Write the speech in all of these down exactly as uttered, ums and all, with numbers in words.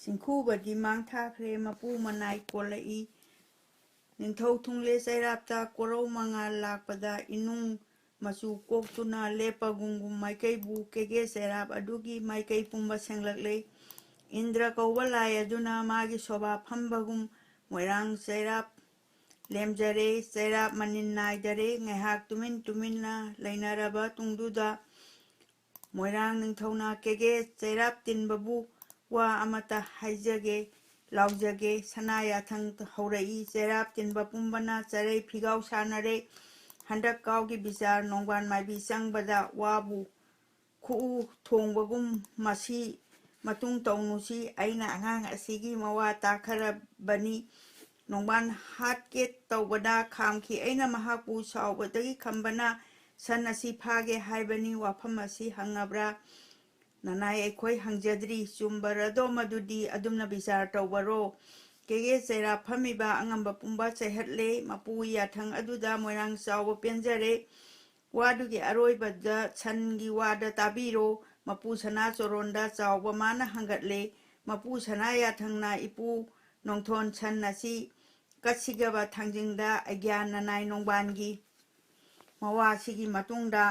ꯆꯤꯡꯈꯨꯕꯗꯤ ꯃꯥꯡ ꯊꯥꯈ꯭ꯔꯦ, ꯃꯄꯨ ꯃꯅꯥꯏ ꯀꯣꯜꯂꯛꯏ꯫ ꯅꯤꯡꯊꯧ ꯊꯨꯡꯂꯦ ꯆꯩꯔꯥꯞꯇ ꯀꯣꯔꯧ ꯃꯉꯥꯜ ꯂꯥꯛꯄꯗ ꯏꯅꯨꯡ ꯃꯆꯨ ꯀꯣꯛꯇꯨꯅ ꯂꯦꯞꯄꯒꯨꯝꯒꯨꯝ ꯃꯥꯏꯀꯩꯕꯨ ꯀꯦꯒꯦ ꯆꯩꯔꯥꯞ ꯑꯗꯨꯒꯤ ꯃꯥꯏꯀꯩ ꯄꯨꯝꯕ ꯁꯦꯡꯂꯛꯂꯦ꯫ ꯏꯟꯗ꯭ꯔ ꯀꯧꯕ ꯂꯥꯏ ꯑꯗꯨꯅ ꯃꯥꯒꯤ ꯁꯣꯚꯥ ꯐꯝꯕꯒꯨꯝ ꯃꯣꯏꯔꯥꯡ ꯆꯩꯔꯥꯞ ꯂꯦꯝꯖꯔꯦ꯫ ꯆꯩꯔꯥꯞ ꯃꯅꯤꯟ ꯅꯥꯏꯗꯔꯦ꯫ ꯉꯥꯏꯍꯥꯛ ꯇꯨꯃꯤꯟ ꯇꯨꯃꯤꯟꯅ ꯂꯩꯅꯔꯕ ꯇꯨꯡꯗꯨꯗ ꯃꯣꯏꯔꯥꯡ ꯅꯤꯡꯊꯧꯅ ꯀꯦꯒꯦ ꯆꯩꯔꯥꯞ ꯇꯤꯟꯕꯕꯨ ꯋꯥ ꯑꯃꯠꯇ ꯍꯥꯏꯖꯒꯦ, ꯂꯥꯎꯖꯒꯦ꯫ ꯁꯅꯥ ꯌꯥꯊꯪ ꯍꯧꯔꯛꯏ꯫ ꯆꯩꯔꯥꯞ ꯇꯤꯟꯕ ꯄꯨꯝꯕꯅ ꯆꯔꯩ ꯐꯤꯒꯥꯎ ꯁꯥꯟꯅꯔꯦ꯫ ꯍꯟꯗꯛ ꯀꯥꯎꯒꯤ ꯕꯤꯆꯥꯔ ꯅꯣꯡꯕꯥꯟ ꯃꯥꯏꯕꯤ ꯆꯪꯕꯗ ꯋꯥꯕꯨ ꯈꯨꯎ ꯊꯣꯡꯕꯒꯨꯝ ꯃꯁꯤ ꯃꯇꯨꯡ ꯇꯧꯅꯨꯁꯤ꯫ ꯑꯩꯅ ꯑꯉꯥꯡ ꯑꯁꯤꯒꯤ ꯃꯋꯥ ꯇꯥꯈꯔꯕꯅꯤ꯫ ꯅꯣꯡꯕꯥꯟ ꯍꯥꯠꯀꯦ ꯇꯧꯕꯗ ꯈꯥꯝꯈꯤ꯫ ꯑꯩꯅ ꯃꯍꯥꯛꯄꯨ ꯁꯥꯎꯕꯗꯒꯤ ꯈꯝꯕꯅ ꯁꯟ ꯑꯁꯤ ꯐꯥꯒꯦ ꯍꯥꯏꯕꯅꯤ꯫ ꯋꯥꯐꯝ ꯑꯁꯤ ꯍꯪꯉꯕ꯭ꯔꯥ? ꯅꯅꯥꯏ ꯑꯩꯈꯣꯏ ꯍꯪꯖꯗ꯭ꯔꯤ꯫ ꯆꯨꯝꯕꯔꯗꯣ ꯃꯗꯨꯗꯤ ꯑꯗꯨꯝꯅ ꯕꯤꯆꯥꯔ ꯇꯧꯕꯔꯣ? ꯀꯦꯒꯦ ꯆꯩꯔꯥ ꯐꯝꯃꯤꯕ ꯑꯉꯝꯕ ꯄꯨꯝꯕ ꯆꯩꯍꯠꯂꯦ꯫ ꯃꯄꯨ ꯌꯥꯊꯪ ꯑꯗꯨꯗ ꯃꯣꯏꯔꯥꯡ ꯆꯥꯎꯕ ꯄꯦꯟꯖꯔꯦ꯫ ꯋꯥꯗꯨꯒꯤ ꯑꯔꯣꯏꯕꯗ ꯁꯟꯒꯤ ꯋꯥꯗ ꯇꯥꯕꯤꯔꯣ꯫ ꯃꯄꯨ ꯁꯅꯥ ꯆꯣꯔꯣꯟꯗ ꯆꯥꯎꯕ ꯃꯥꯅ ꯍꯪꯒꯠꯂꯦ꯫ ꯃꯄꯨ ꯁꯅꯥ ꯌꯥꯊꯪꯅ ꯏꯄꯨ ꯅꯣꯡꯊꯣꯟ ꯁꯟ ꯑꯁꯤ ꯀꯠꯁꯤꯒꯕ ꯊꯥꯡꯖꯤꯡꯗ ꯑꯩꯒ꯭ꯌꯥꯟ ꯅꯅꯥꯏ ꯅꯣꯡꯕꯥꯟꯒꯤ ꯃꯋꯥꯁꯤꯒꯤ ꯃꯇꯨꯡꯗ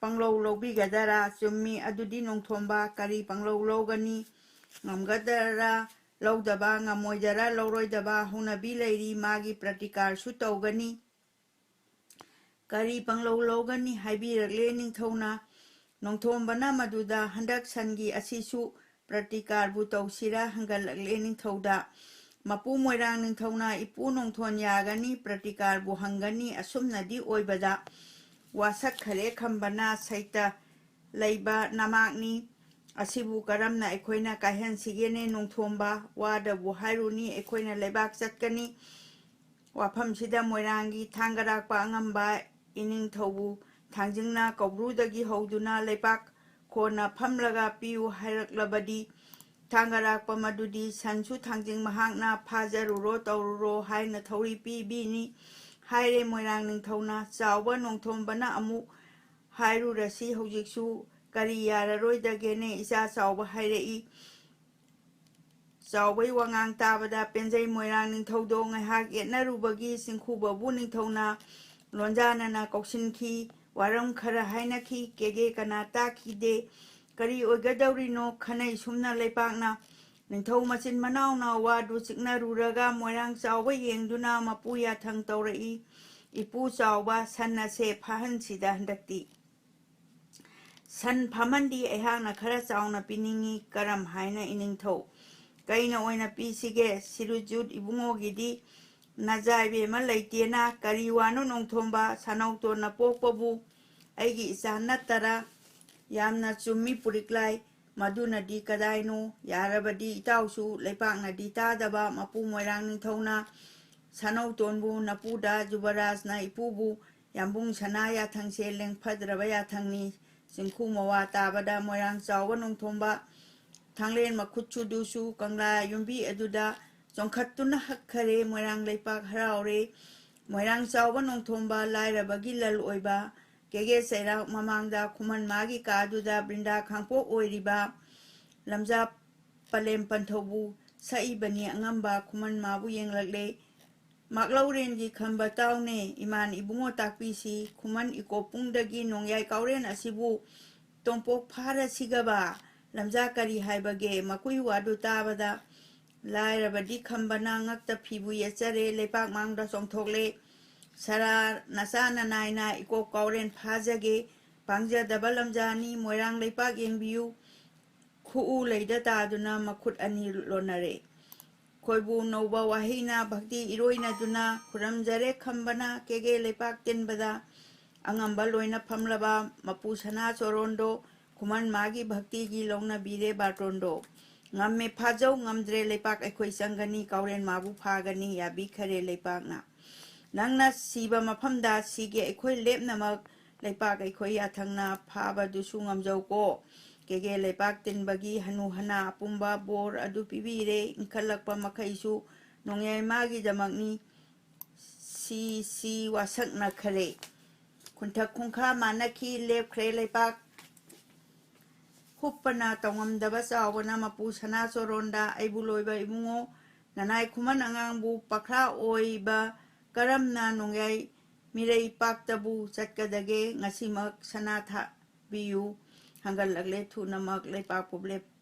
ꯄꯪꯂꯧ ꯂꯧꯕꯤꯒꯗꯔꯥ? ꯆꯨꯝꯃꯤ꯫ ꯑꯗꯨꯗꯤ ꯅꯣꯡꯊꯣꯝꯕ ꯀꯔꯤ ꯄꯪꯂꯧ ꯂꯧꯒꯅꯤ? ꯉꯝꯒꯗꯔꯥ? ꯂꯧꯗꯕ ꯉꯝꯃꯣꯏꯗꯔꯥ? ꯂꯧꯔꯣꯏꯗꯕ ꯍꯧꯅꯕꯤ ꯂꯩꯔꯤ꯫ ꯃꯥꯒꯤ ꯄ꯭ꯔꯇꯤꯀꯥꯔꯁꯨ ꯇꯧꯒꯅꯤ꯫ ꯀꯔꯤ ꯄꯪꯂꯧ ꯂꯧꯒꯅꯤ ꯍꯥꯏꯕꯤꯔꯛꯂꯦ ꯅꯤꯡꯊꯧꯅ꯫ ꯅꯣꯡꯊꯣꯝꯕꯅ ꯃꯗꯨꯗ ꯍꯟꯗꯛ ꯁꯟꯒꯤ ꯑꯁꯤꯁꯨ ꯄ꯭ꯔꯇꯤꯀꯥꯔꯕꯨ ꯇꯧꯁꯤꯔꯥ ꯍꯪꯒꯠꯂꯛꯂꯦ ꯅꯤꯡꯊꯧꯗ꯫ ꯃꯄꯨ ꯃꯣꯏꯔꯥꯡ ꯅꯤꯡꯊꯧꯅ ꯏꯄꯨ ꯅꯣꯡꯊꯣꯟ ꯌꯥꯒꯅꯤ, ꯄ꯭ꯔꯇꯤꯀꯥꯔꯕꯨ ꯍꯪꯒꯅꯤ꯫ ꯑꯁꯨꯝꯅꯗꯤ ꯑꯣꯏꯕꯗ ꯋꯥꯁꯛꯈꯔꯦ ꯈꯝꯕꯅ ꯁꯩꯇ ꯂꯩꯕ ꯅꯃꯥꯛꯅꯤ꯫ ꯑꯁꯤꯕꯨ ꯀꯔꯝꯅ ꯑꯩꯈꯣꯏꯅ ꯀꯥꯏꯍꯟꯁꯤꯒꯦꯅꯦ ꯅꯣꯡꯊꯣꯝꯕ? ꯋꯥꯗꯕꯨ ꯍꯥꯏꯔꯨꯅꯤ, ꯑꯩꯈꯣꯏꯅ ꯂꯩꯕꯥꯛ ꯆꯠꯀꯅꯤ꯫ ꯋꯥꯐꯝꯁꯤꯗ ꯃꯣꯏꯔꯥꯡꯒꯤ ꯊꯥꯡꯒꯔꯥꯛꯄ ꯑꯉꯝꯕ ꯏꯅꯤꯡꯊꯧꯕꯨ ꯊꯥꯡꯖꯤꯡꯅ ꯀꯧꯕ꯭ꯔꯨꯗꯒꯤ ꯍꯧꯗꯨꯅ ꯂꯩꯄꯥꯛ ꯈꯣꯟꯅ ꯐꯝꯂꯒ ꯄꯤꯌꯨ ꯍꯥꯏꯔꯛꯂꯕꯗꯤ, ꯊꯥꯡꯒꯔꯥꯛꯄ ꯃꯗꯨꯗꯤ ꯁꯟꯁꯨ ꯊꯥꯡꯖꯤꯡ ꯃꯍꯥꯛꯅ ꯐꯥꯖꯔꯨꯔꯣ ꯇꯧꯔꯨꯔꯣ ꯍꯥꯏꯅ ꯊꯧꯔꯤ ꯄꯤꯕꯤꯅꯤ ꯍꯥꯏꯔꯦ ꯃꯣꯏꯔꯥꯡ ꯅꯤꯡꯊꯧꯅ꯫ ꯆꯥꯎꯕ ꯅꯣꯡꯊꯣꯝꯕꯅ ꯑꯃꯨꯛ ꯍꯥꯏꯔꯨꯔꯁꯤ ꯍꯧꯖꯤꯛꯁꯨ, ꯀꯔꯤ ꯌꯥꯔꯔꯣꯏꯗꯒꯦꯅꯦ? ꯏꯆꯥ ꯆꯥꯎꯕ ꯍꯥꯏꯔꯛꯏ꯫ ꯆꯥꯎꯕꯩ ꯋꯥꯉꯥꯡ ꯇꯥꯕꯗ ꯄꯦꯟꯖꯩ ꯃꯣꯏꯔꯥꯡ ꯅꯤꯡꯊꯧꯗꯣ ꯉꯥꯏꯍꯥꯛ ꯌꯦꯠꯅꯔꯨꯕꯒꯤ ꯆꯤꯡꯈꯨꯕꯕꯨ ꯅꯤꯡꯊꯧꯅ ꯂꯣꯟꯖꯥꯅꯅ ꯀꯧꯁꯤꯟꯈꯤ꯫ ꯋꯥꯔꯝ ꯈꯔ ꯍꯥꯏꯅꯈꯤ꯫ ꯀꯦꯒꯦ ꯀꯅꯥ ꯇꯥꯈꯤꯗꯦ꯫ ꯀꯔꯤ ꯑꯣꯏꯒꯗꯧꯔꯤꯅꯣ ꯈꯟꯅꯩ ꯁꯨꯝꯅ ꯂꯩꯄꯥꯛꯅ꯫ ꯅꯤꯡꯊꯧ ꯃꯆꯤꯟ ꯃꯅꯥꯎꯅ ꯋꯥꯗꯨ ꯆꯤꯛꯅꯔꯨꯔꯒ ꯃꯣꯏꯔꯥꯡ ꯆꯥꯎꯕ ꯌꯦꯡꯗꯨꯅ ꯃꯄꯨ ꯌꯥꯊꯪ ꯇꯧꯔꯛꯏ꯫ ꯏꯄꯨ ꯆꯥꯎꯕ, ꯁꯟ ꯑꯁꯦ ꯐꯥꯍꯟꯁꯤꯗ ꯍꯟꯗꯛꯇꯤ꯫ ꯁꯟ ꯐꯝꯍꯟꯗꯤ ꯑꯩꯍꯥꯛꯅ ꯈꯔ ꯆꯥꯎꯅ ꯄꯤꯅꯤꯡꯏ꯫ ꯀꯔꯝ ꯍꯥꯏꯅ ꯏꯅꯤꯡꯊꯧ? ꯀꯩꯅ ꯑꯣꯏꯅ ꯄꯤꯁꯤꯒꯦ? ꯁꯤꯔꯨꯖꯨꯠ ꯏꯕꯨꯡꯉꯣꯒꯤꯗꯤ ꯅꯖꯥꯏꯕꯤ ꯑꯃ ꯂꯩꯇꯦꯅ꯫ ꯀꯔꯤ ꯋꯥꯅꯣ ꯅꯣꯡꯊꯣꯝꯕ? ꯁꯥꯅꯧꯇꯣꯟꯅ ꯄꯣꯛꯄꯕꯨ ꯑꯩꯒꯤ ꯏꯆꯥ ꯅꯠꯇꯔꯥ? ꯌꯥꯝꯅ ꯆꯨꯝꯃꯤ ꯄꯨꯔꯤꯛꯂꯥꯏ꯫ ꯃꯗꯨꯅꯗꯤ ꯀꯗꯥꯏꯅꯣ? ꯌꯥꯔꯕꯗꯤ ꯏꯇꯥꯎꯁꯨ ꯂꯩꯄꯥꯛꯅꯗꯤ ꯇꯥꯗꯕ ꯃꯄꯨ ꯃꯣꯏꯔꯥꯡ ꯅꯤꯡꯊꯧꯅ ꯁꯥꯅꯧꯇꯣꯟꯕꯨ ꯅꯄꯨꯗ ꯖꯨꯕꯔꯥꯖꯅ ꯏꯄꯨꯕꯨ ꯌꯥꯝꯕꯨꯡ ꯁꯅꯥ ꯌꯥꯊꯪꯁꯦ ꯂꯦꯡꯐꯗ꯭ꯔꯕ ꯌꯥꯊꯪꯅꯤ꯫ ꯆꯤꯡꯈꯨ ꯃꯋꯥ ꯇꯥꯕꯗ ꯃꯣꯏꯔꯥꯡ ꯆꯥꯎꯕ ꯅꯣꯡꯊꯣꯝꯕ ꯊꯥꯡꯂꯦꯟ ꯃꯈꯨꯠꯁꯨꯗꯨꯁꯨ ꯀꯪꯂꯥ ꯌꯨꯝꯕꯤ ꯑꯗꯨꯗ ꯆꯣꯡꯈꯠꯇꯨꯅ ꯍꯛꯈꯔꯦ꯫ ꯃꯣꯏꯔꯥꯡ ꯂꯩꯄꯥꯛ ꯍꯔꯥꯎꯔꯦ꯫ ꯃꯣꯏꯔꯥꯡ ꯆꯥꯎꯕ ꯅꯣꯡꯊꯣꯝꯕ ꯂꯥꯏꯔꯕꯒꯤ ꯂꯜ ꯑꯣꯏꯕ ꯀꯦꯒꯦ ꯆꯩꯔꯥꯛ ꯃꯃꯥꯡꯗ ꯈꯨꯃꯟ ꯃꯥꯒꯤ ꯀꯥꯗꯨꯗ ꯕ꯭ꯔꯤꯟꯗꯥ ꯈꯥꯡꯄꯣꯛ ꯑꯣꯏꯔꯤꯕ ꯂꯝꯖꯥ ꯄꯂꯦꯝ ꯄꯟꯊꯧꯕꯨ ꯁꯛꯏꯕꯅꯤ꯫ ꯑꯉꯝꯕ ꯈꯨꯃꯟ ꯃꯥꯕꯨ ꯌꯦꯡꯂꯛꯂꯦ꯫ ꯃꯥꯛꯂꯧꯔꯦꯟꯒꯤ ꯈꯝꯕ ꯇꯥꯎꯅꯦ, ꯏꯃꯥꯟ ꯏꯕꯨꯡꯉꯣ ꯇꯥꯛꯄꯤꯁꯤ꯫ ꯈꯨꯃꯟ ꯏꯀꯣꯞꯄꯨꯡꯗꯒꯤ ꯅꯣꯡꯌꯥꯏ ꯀꯥꯎꯔꯦꯟ ꯑꯁꯤꯕꯨ ꯇꯣꯝꯄꯣꯛ ꯐꯥꯔꯁꯤꯒꯕ? ꯂꯝꯖꯥ ꯀꯔꯤ ꯍꯥꯏꯕꯒꯦ? ꯃꯀꯨꯏ ꯋꯥꯗꯨ ꯇꯥꯕꯗ ꯂꯥꯏꯔꯕꯗꯤ ꯈꯝꯕꯅ ꯉꯛꯇ ꯐꯤꯕꯨ ꯌꯦꯠꯆꯔꯦ, ꯂꯩꯄꯥꯛ ꯃꯥꯡꯗ ꯆꯣꯡꯊꯣꯛꯂꯦ꯫ ꯁꯔꯥ ꯅꯆꯥ ꯅꯅꯥꯏꯅ ꯏꯀꯣꯛ ꯀꯥꯎꯔꯦꯟ ꯐꯥꯖꯒꯦ꯫ ꯄꯥꯡꯖꯗꯕ ꯂꯝꯖꯥꯅꯤ, ꯃꯣꯏꯔꯥꯡ ꯂꯩꯄꯥꯛ ꯌꯦꯡꯕꯤꯌꯨ꯫ ꯈꯨꯎ ꯂꯩꯗ ꯇꯥꯗꯨꯅ ꯃꯈꯨꯠ ꯑꯅꯤ ꯂꯣꯟꯅꯔꯦ꯫ ꯈꯣꯏꯕꯨ ꯅꯧꯕ ꯋꯥꯍꯩꯅ ꯚꯛꯇꯤ ꯏꯔꯣꯏꯅꯗꯨꯅ ꯈꯨꯔꯝꯖꯔꯦ ꯈꯝꯕꯅ ꯀꯦꯒꯦ ꯂꯩꯄꯥꯛ ꯇꯤꯟꯕꯗ꯫ ꯑꯉꯝꯕ ꯂꯣꯏꯅ ꯐꯝꯂꯕ ꯃꯄꯨ ꯁꯅꯥ ꯆꯣꯔꯣꯟꯗꯣ ꯈꯨꯃꯟ ꯃꯥꯒꯤ ꯚꯛꯇꯤꯒꯤ ꯂꯧꯅꯕꯤꯔꯦ ꯕꯥꯔꯇꯣꯟꯗꯣ꯫ ꯉꯝꯃꯦ ꯐꯥꯖꯧ, ꯉꯝꯗ꯭ꯔꯦ ꯂꯩꯄꯥꯛ ꯑꯩꯈꯣꯏ ꯆꯪꯒꯅꯤ, ꯀꯥꯎꯔꯦꯟ ꯃꯥꯕꯨ ꯐꯥꯒꯅꯤ, ꯌꯥꯕꯤꯈꯔꯦ ꯂꯩꯄꯥꯛꯅ꯫ ꯅꯪꯅ ꯁꯤꯕ ꯃꯐꯝꯗ ꯁꯤꯒꯦ ꯑꯩꯈꯣꯏ ꯂꯦꯞꯅꯃꯛ, ꯂꯩꯄꯥꯛ ꯑꯩꯈꯣꯏ ꯌꯥꯊꯪꯅ ꯐꯥꯕꯗꯨꯁꯨ ꯉꯝꯖꯧꯀꯣ꯫ ꯀꯦꯒꯦ ꯂꯩꯄꯥꯛ ꯇꯤꯟꯕꯒꯤ ꯍꯅꯨ ꯍꯅꯥ ꯑꯄꯨꯝꯕ ꯕꯣꯔ ꯑꯗꯨ ꯄꯤꯕꯤꯔꯦ, ꯏꯟꯈꯠꯂꯛꯄ ꯃꯈꯩꯁꯨ ꯅꯣꯡꯌꯥꯏ ꯃꯥꯒꯤꯗꯃꯛꯅꯤ꯫ ꯁꯤ ꯁꯤ ꯋꯥꯁꯛꯅꯈꯔꯦ꯫ ꯈꯨꯟꯊꯛ ꯈꯨꯟꯈꯥ ꯃꯥꯟꯅꯈꯤ, ꯂꯦꯞꯈ꯭ꯔꯦ ꯂꯩꯄꯥꯛ꯫ ꯍꯨꯞꯄꯅ ꯇꯧꯉꯝꯗꯕ ꯆꯥꯎꯕꯅ ꯃꯄꯨ ꯁꯅꯥꯆꯣꯔꯣꯟꯗ, "ꯑꯩꯕꯨ ꯂꯣꯏꯕ ꯏꯕꯨꯡꯉꯣ, ꯅꯅꯥꯏ ꯈꯨꯃꯟ ꯑꯉꯥꯡꯕꯨ ꯄꯈ꯭ꯔꯥ ꯑꯣꯏꯕ ꯀꯔꯝꯅ ꯅꯣꯡꯌꯥꯏ ꯃꯤꯔꯩ ꯄꯥꯛꯇꯕꯨ ꯆꯠꯀꯗꯒꯦ? ꯉꯁꯤꯃꯛ ꯁꯅꯥ ꯊꯥꯕꯤꯌꯨ, ꯍꯪꯒꯠꯂꯛꯂꯦ ꯊꯨꯅꯃꯛ, ꯂꯩꯄꯥꯛꯄꯨ ꯂꯦꯞ-,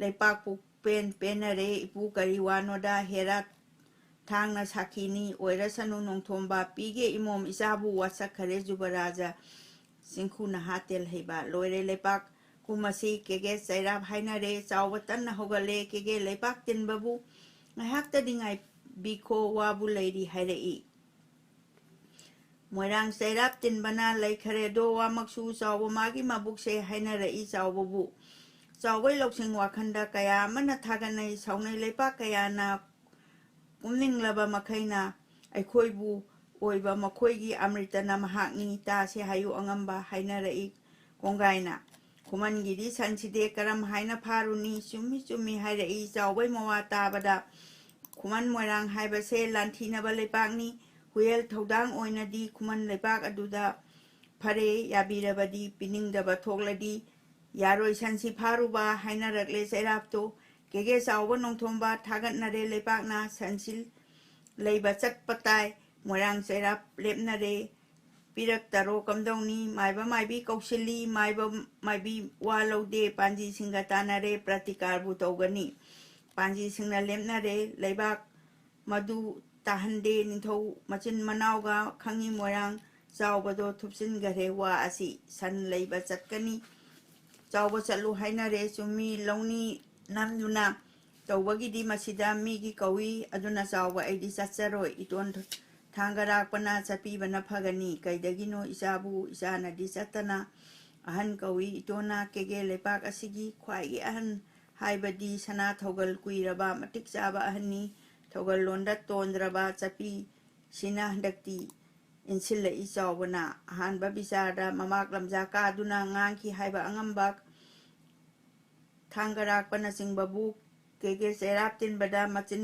ꯂꯩꯄꯥꯛꯄꯨ ꯄꯦꯟ ꯄꯦꯟꯅꯔꯦ, ꯏꯄꯨ ꯀꯔꯤ ꯋꯥꯅꯣꯗ, ꯍꯦꯔꯥ ꯊꯥꯡꯅ ꯁꯥꯈꯤꯅꯤ, ꯑꯣꯏꯔꯁꯅꯨ ꯅꯣꯡꯊꯣꯝꯕ, ꯄꯤꯒꯦ ꯏꯃꯣꯝ ꯏꯆꯥꯕꯨ ꯋꯥꯁꯛꯈꯔꯦ ꯖꯨꯕꯔꯥꯖ ꯆꯤꯡꯈꯨ ꯅꯍꯥ ꯇꯦꯜꯍꯩꯕ꯫ ꯂꯣꯏꯔꯦ ꯂꯩꯄꯥꯛ ꯀꯨꯝ ꯑꯁꯤ ꯀꯦꯒꯦ ꯆꯩꯔꯥꯞ ꯍꯥꯏꯅꯔꯦ, ꯆꯥꯎꯕ ꯇꯟꯅ ꯍꯧꯒꯠꯂꯦ, ꯀꯦꯒꯦ ꯂꯩꯄꯥꯛ ꯇꯤꯟꯕꯕꯨ ꯉꯥꯏꯍꯥꯛꯇꯗꯤ ꯉꯥꯏꯕꯤꯈꯣ, ꯋꯥꯕꯨ ꯂꯩꯔꯤ ꯍꯥꯏꯔꯛꯏ꯫ ꯃꯣꯏꯔꯥꯡ ꯆꯩꯔꯥꯞ ꯇꯤꯟꯕꯅ ꯂꯩꯈꯔꯦꯗꯣ ꯋꯥꯃꯛꯁꯨ, ꯆꯥꯎꯕ ꯃꯥꯒꯤ ꯃꯕꯨꯛꯁꯦ ꯍꯥꯏꯅꯔꯛꯏ ꯆꯥꯎꯕꯕꯨ꯫ ꯆꯥꯎꯕꯩ ꯂꯧꯁꯤꯡ ꯋꯥꯈꯟꯗ ꯀꯌꯥ ꯑꯃꯅ ꯊꯥꯒꯠꯅꯩ, ꯁꯥꯎꯅꯩ ꯂꯩꯄꯥꯛ ꯀꯌꯥꯅ ꯀꯨꯝꯅꯤꯡꯂꯕ ꯃꯈꯩꯅ ꯑꯩꯈꯣꯏꯕꯨ ꯑꯣꯏꯕ ꯃꯈꯣꯏꯒꯤ ꯑꯃ꯭ꯔꯤꯇꯅ ꯃꯍꯥꯛꯅꯤ, ꯇꯥꯁꯦ ꯍꯥꯏꯌꯨ ꯑꯉꯝꯕ ꯍꯥꯏꯅꯔꯛꯏ ꯀꯣꯡꯒꯥꯏꯅ꯫ ꯈꯨꯃꯟꯒꯤꯗꯤ ꯁꯟꯁꯤꯗꯦ ꯀꯔꯝ ꯍꯥꯏꯅ ꯐꯥꯔꯨꯅꯤ? ꯆꯨꯝꯃꯤ ꯆꯨꯝꯃꯤ ꯍꯥꯏꯔꯛꯏ ꯆꯥꯎꯕꯩ ꯃꯋꯥ ꯇꯥꯕꯗ꯫ ꯈꯨꯃꯟ ꯃꯣꯏꯔꯥꯡ ꯍꯥꯏꯕꯁꯦ ꯂꯥꯟꯊꯤꯅꯕ ꯂꯩꯄꯥꯛꯅꯤ꯫ ꯍꯨꯌꯦꯜ ꯊꯧꯗꯥꯡ ꯑꯣꯏꯅꯗꯤ ꯈꯨꯃꯟ ꯂꯩꯄꯥꯛ ꯑꯗꯨꯗ ꯐꯔꯦ, ꯌꯥꯕꯤꯔꯕꯗꯤ, ꯄꯤꯅꯤꯡꯗꯕ ꯊꯣꯛꯂꯗꯤ ꯌꯥꯔꯣꯏ, ꯁꯟꯁꯤ ꯐꯥꯔꯨꯕ ꯍꯥꯏꯅꯔꯛꯂꯦ ꯆꯩꯔꯥꯞꯇꯣ꯫ ꯀꯦꯒꯦ ꯆꯥꯎꯕ ꯅꯣꯡꯊꯣꯝꯕ ꯊꯥꯒꯠꯅꯔꯦ ꯂꯩꯄꯥꯛꯅ, ꯁꯟꯁꯤ ꯂꯩꯕ ꯆꯠꯄ ꯇꯥꯏ꯫ ꯃꯣꯏꯔꯥꯡ ꯆꯩꯔꯥꯞ ꯂꯦꯞꯅꯔꯦ, ꯄꯤꯔꯛꯇꯔꯣ ꯀꯝꯗꯧꯅꯤ? ꯃꯥꯏꯕ ꯃꯥꯏꯕꯤ ꯀꯧꯁꯤꯜꯂꯤ, ꯃꯥꯏꯕ ꯃꯥꯏꯕꯤ ꯋꯥ ꯂꯧꯗꯦ, ꯄꯥꯟꯖꯤꯁꯤꯡꯒ ꯇꯥꯟꯅꯔꯦ, ꯄ꯭ꯔꯇꯤꯀꯥꯔꯕꯨ ꯇꯧꯒꯅꯤ꯫ ꯄꯥꯟꯖꯤꯁꯤꯡꯅ ꯂꯦꯞꯅꯔꯦ, ꯂꯩꯕꯥꯛ ꯃꯗꯨ ꯇꯥꯍꯟꯗꯦ, ꯅꯤꯡꯊꯧ ꯃꯆꯤꯟ ꯃꯅꯥꯎꯒ ꯈꯪꯉꯤ ꯃꯣꯏꯔꯥꯡ ꯆꯥꯎꯕꯗꯣ ꯊꯨꯞꯆꯤꯟꯈꯔꯦ꯫ ꯋꯥ ꯑꯁꯤ ꯁꯟ ꯂꯩꯕ ꯆꯠꯀꯅꯤ, ꯆꯥꯎꯕ ꯆꯠꯂꯨ ꯍꯥꯏꯅꯔꯦ, ꯆꯨꯝꯃꯤ ꯂꯧꯅꯤ ꯅꯝꯗꯨꯅ ꯇꯧꯕꯒꯤꯗꯤ ꯃꯁꯤꯗ ꯃꯤꯒꯤ ꯀꯧꯏ, ꯑꯗꯨꯅ ꯆꯥꯎꯕ ꯑꯩꯗꯤ ꯆꯠꯆꯔꯣꯏ, ꯏꯇꯣꯟ ꯊꯥꯡꯒꯔꯥꯛꯄꯅ ꯆꯠꯄꯤꯕꯅ ꯐꯒꯅꯤ꯫ ꯀꯩꯗꯒꯤꯅꯣ ꯏꯆꯥꯕꯨ ꯏꯆꯥꯅꯗꯤ ꯆꯠꯇꯅ ꯑꯍꯟ ꯀꯧꯏ, ꯏꯇꯣꯟꯅ ꯀꯦꯒꯦ ꯂꯩꯄꯥꯛ ꯑꯁꯤꯒꯤ ꯈ꯭ꯋꯥꯏꯒꯤ ꯑꯍꯟ ꯍꯥꯏꯕꯗꯤ ꯁꯅꯥ ꯊꯧꯒꯜ ꯀꯨꯏꯔꯕ ꯃꯇꯤꯛ ꯆꯥꯕ ꯑꯍꯟꯅꯤ꯫ ꯊꯧꯒꯜꯂꯣꯟꯗ ꯇꯣꯟꯗ꯭ꯔꯕ ꯆꯠꯄꯤꯁꯤꯅ ꯍꯟꯗꯛꯇꯤ ꯏꯟꯁꯤꯜꯂꯛꯏ ꯆꯥꯎꯕꯅ꯫ ꯑꯍꯥꯟꯕ ꯕꯤꯆꯥꯔꯗ ꯃꯃꯥꯛ ꯂꯝꯖꯥ ꯀꯥꯗꯨꯅ ꯉꯥꯡꯈꯤ ꯍꯥꯏꯕ ꯑꯉꯝꯕ ꯊꯥꯡꯒꯔꯥꯛꯄꯅꯆꯤꯡꯕꯕꯨ ꯀꯦꯒꯦ ꯆꯩꯔꯥꯞ ꯇꯤꯟꯕꯗ ꯃꯆꯤꯟ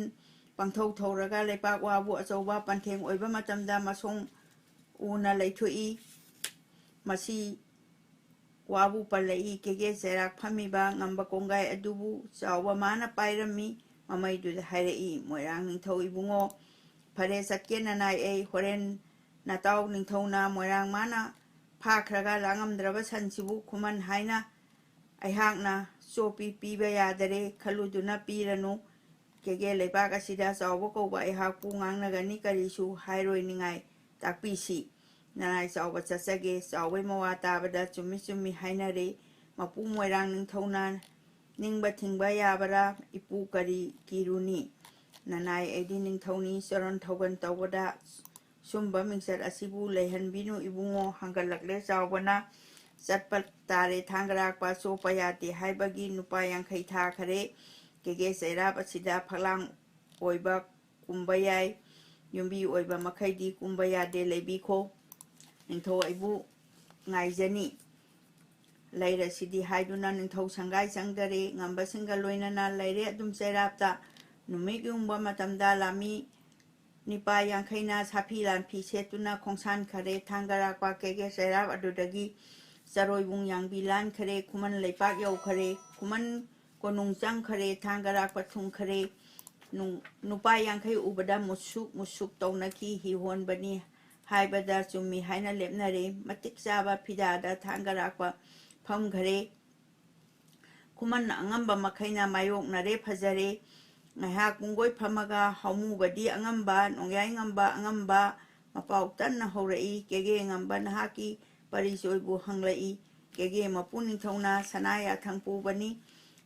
ꯄꯪꯊꯧ ꯊꯧꯔꯒ ꯂꯩꯄꯥꯛ ꯋꯥꯕꯨ ꯑꯆꯧꯕ ꯄꯟꯊꯦꯡ ꯑꯣꯏꯕ ꯃꯇꯝꯗ ꯃꯁꯣꯡ ꯎꯅ ꯂꯩꯊꯣꯛꯏ꯫ ꯃꯁꯤ ꯋꯥꯕꯨ ꯄꯜꯂꯛꯏ꯫ ꯀꯦꯒꯦ ꯆꯩꯔꯥꯛ ꯐꯝꯃꯤꯕ ꯉꯝꯕ ꯀꯣꯡꯒꯥꯏ ꯑꯗꯨꯕꯨ ꯆꯥꯎꯕ ꯃꯥꯅ ꯄꯥꯏꯔꯝꯃꯤ꯫ ꯃꯃꯩꯗꯨꯗ ꯍꯥꯏꯔꯛꯏ, "ꯃꯣꯏꯔꯥꯡ ꯅꯤꯡꯊꯧ ꯏꯕꯨꯡꯉꯣ, ꯐꯔꯦ, ꯆꯠꯀꯦ ꯅꯅꯥꯏ ꯑꯩ꯫ ꯍꯣꯔꯦꯟ ꯅꯇꯥꯎ ꯅꯤꯡꯊꯧꯅ ꯃꯣꯏꯔꯥꯡ ꯃꯥꯅ ꯐꯥꯈ꯭ꯔꯒ ꯂꯥꯡꯉꯝꯗ꯭ꯔꯕ ꯁꯟꯁꯤꯕꯨ ꯈꯨꯃꯟ ꯍꯥꯏꯅ ꯑꯩꯍꯥꯛꯅ ꯆꯣꯞꯄꯤ ꯄꯤꯕ ꯌꯥꯗꯔꯦ ꯈꯜꯂꯨꯗꯨꯅ ꯄꯤꯔꯅꯨ꯫ ꯀꯦꯒꯦ ꯂꯩꯕꯥꯛ ꯑꯁꯤꯗ ꯆꯥꯎꯕ ꯀꯧꯕ ꯑꯩꯍꯥꯛꯄꯨ ꯉꯥꯡꯅꯒꯅꯤ ꯀꯔꯤꯁꯨ ꯍꯥꯏꯔꯣꯏꯅꯤꯡꯉꯥꯏ ꯇꯥꯛꯄꯤꯁꯤ꯫ ꯅꯅꯥꯏ ꯆꯥꯎꯕ ꯆꯠꯆꯒꯦ꯫" ꯆꯥꯎꯕꯩ ꯃꯋꯥ ꯇꯥꯕꯗ ꯆꯨꯝꯃꯤ ꯆꯨꯝꯃꯤ ꯍꯥꯏꯅꯔꯦ꯫ ꯃꯄꯨ ꯃꯣꯏꯔꯥꯡ ꯅꯤꯡꯊꯧꯅ ꯅꯤꯡꯕ ꯊꯤꯡꯕ ꯌꯥꯕꯔꯥ? ꯏꯄꯨ ꯀꯔꯤ ꯀꯤꯔꯨꯅꯤ? ꯅꯅꯥꯏ ꯑꯩꯗꯤ ꯅꯤꯡꯊꯧꯅꯤ꯫ ꯆꯣꯔꯣꯟ ꯊꯧꯒꯟ ꯇꯧꯕꯗ ꯁꯨꯝꯕ ꯃꯤꯡꯆꯠ ꯑꯁꯤꯕꯨ ꯂꯩꯍꯟꯕꯤꯅꯨ ꯏꯕꯨꯡꯉꯣ꯫ ꯍꯪꯒꯠꯂꯛꯂꯦ ꯆꯥꯎꯕꯅ꯫ ꯆꯠꯄ ꯇꯥꯔꯦ ꯊꯥꯡꯒꯔꯥꯛꯄ, ꯆꯣꯞꯄ ꯌꯥꯗꯦ ꯍꯥꯏꯕꯒꯤ ꯅꯨꯄꯥ ꯌꯥꯡꯈꯩ ꯊꯥꯈꯔꯦ꯫ ꯀꯦꯒꯦ ꯆꯩꯔꯥꯞ ꯑꯁꯤꯗ ꯐꯛꯂꯥꯡ ꯑꯣꯏꯕ ꯀꯨꯝꯕ ꯌꯥꯏ, ꯌꯨꯝꯕꯤ ꯑꯣꯏꯕ ꯃꯈꯩꯗꯤ ꯀꯨꯝꯕ ꯌꯥꯗꯦ꯫ ꯂꯩꯕꯤꯈꯣ, ꯅꯤꯡꯊꯧ ꯑꯩꯕꯨ ꯉꯥꯏꯖꯅꯤ꯫ ꯂꯩꯔꯁꯤꯗꯤ ꯍꯥꯏꯗꯨꯅ ꯅꯤꯡꯊꯧ ꯁꯪꯒꯥꯏ ꯆꯪꯗꯔꯦ꯫ ꯉꯝꯕꯁꯤꯡꯒ ꯂꯣꯏꯅꯅ ꯂꯩꯔꯦ ꯑꯗꯨꯝ ꯆꯩꯔꯥꯞꯇ꯫ ꯅꯨꯃꯤꯠ ꯌꯨꯡꯕ ꯃꯇꯝꯗ ꯂꯥꯃꯤ ꯅꯤꯄꯥ ꯌꯥꯡꯈꯩꯅ ꯁꯥꯐꯤ ꯂꯥꯟꯐꯤ ꯁꯦꯠꯇꯨꯅ ꯈꯣꯡꯁꯥꯟꯈꯔꯦ꯫ ꯊꯥꯡꯒꯔꯥꯛꯄ ꯀꯦꯒꯦ ꯆꯩꯔꯥꯞ ꯑꯗꯨꯗꯒꯤ ꯆꯔꯣꯏꯕꯨꯡ ꯌꯥꯡꯕꯤ ꯂꯥꯟꯈꯔꯦ꯫ ꯈꯨꯃꯟ ꯂꯩꯄꯥꯛ ꯌꯧꯈꯔꯦ꯫ ꯈꯨꯃꯟ ꯀꯣꯅꯨꯡ ꯆꯪꯈꯔꯦ꯫ ꯊꯥꯡꯒꯔꯥꯛꯄ ꯊꯨꯡꯈꯔꯦ꯫ ꯅꯨꯡ-, ꯅꯨꯄꯥ ꯌꯥꯡꯈꯩ ꯎꯕꯗ ꯃꯨꯁꯨꯛ ꯃꯨꯁꯨꯛ ꯇꯧꯅꯈꯤ꯫ ꯍꯤ ꯍꯣꯟꯕꯅꯤ ꯍꯥꯏꯕꯗ ꯆꯨꯝꯃꯤ ꯍꯥꯏꯅ ꯂꯦꯞꯅꯔꯦ꯫ ꯃꯇꯤꯛ ꯆꯥꯕ ꯐꯤꯗꯥꯗ ꯊꯥꯡꯒꯔꯥꯛꯄ ꯐꯝꯈꯔꯦ꯫ ꯈꯨꯃꯟ ꯑꯉꯝꯕ ꯃꯈꯩꯅ ꯃꯥꯌꯣꯛꯅꯔꯦ꯫ ꯐꯖꯔꯦ꯫ ꯉꯥꯏꯍꯥꯛ ꯄꯨꯡꯒꯣꯏ ꯐꯝꯃꯒ ꯍꯧꯃꯨꯕꯗꯤ ꯑꯉꯝꯕ, ꯅꯣꯡꯌꯥꯏ ꯉꯝꯕ ꯑꯉꯝꯕ ꯃꯄꯥꯎ ꯇꯟꯅ ꯍꯧꯔꯛꯏ꯫ "ꯀꯦꯒꯦ ꯉꯝꯕ ꯅꯍꯥꯛꯀꯤ ꯄꯔꯤꯆꯣꯏꯕꯨ ꯍꯪꯂꯛꯏ꯫" ꯀꯦꯒꯦ ꯃꯄꯨ ꯅꯤꯡꯊꯧꯅ ꯁꯅꯥ ꯌꯥꯊꯪ ꯄꯨꯕꯅꯤ꯫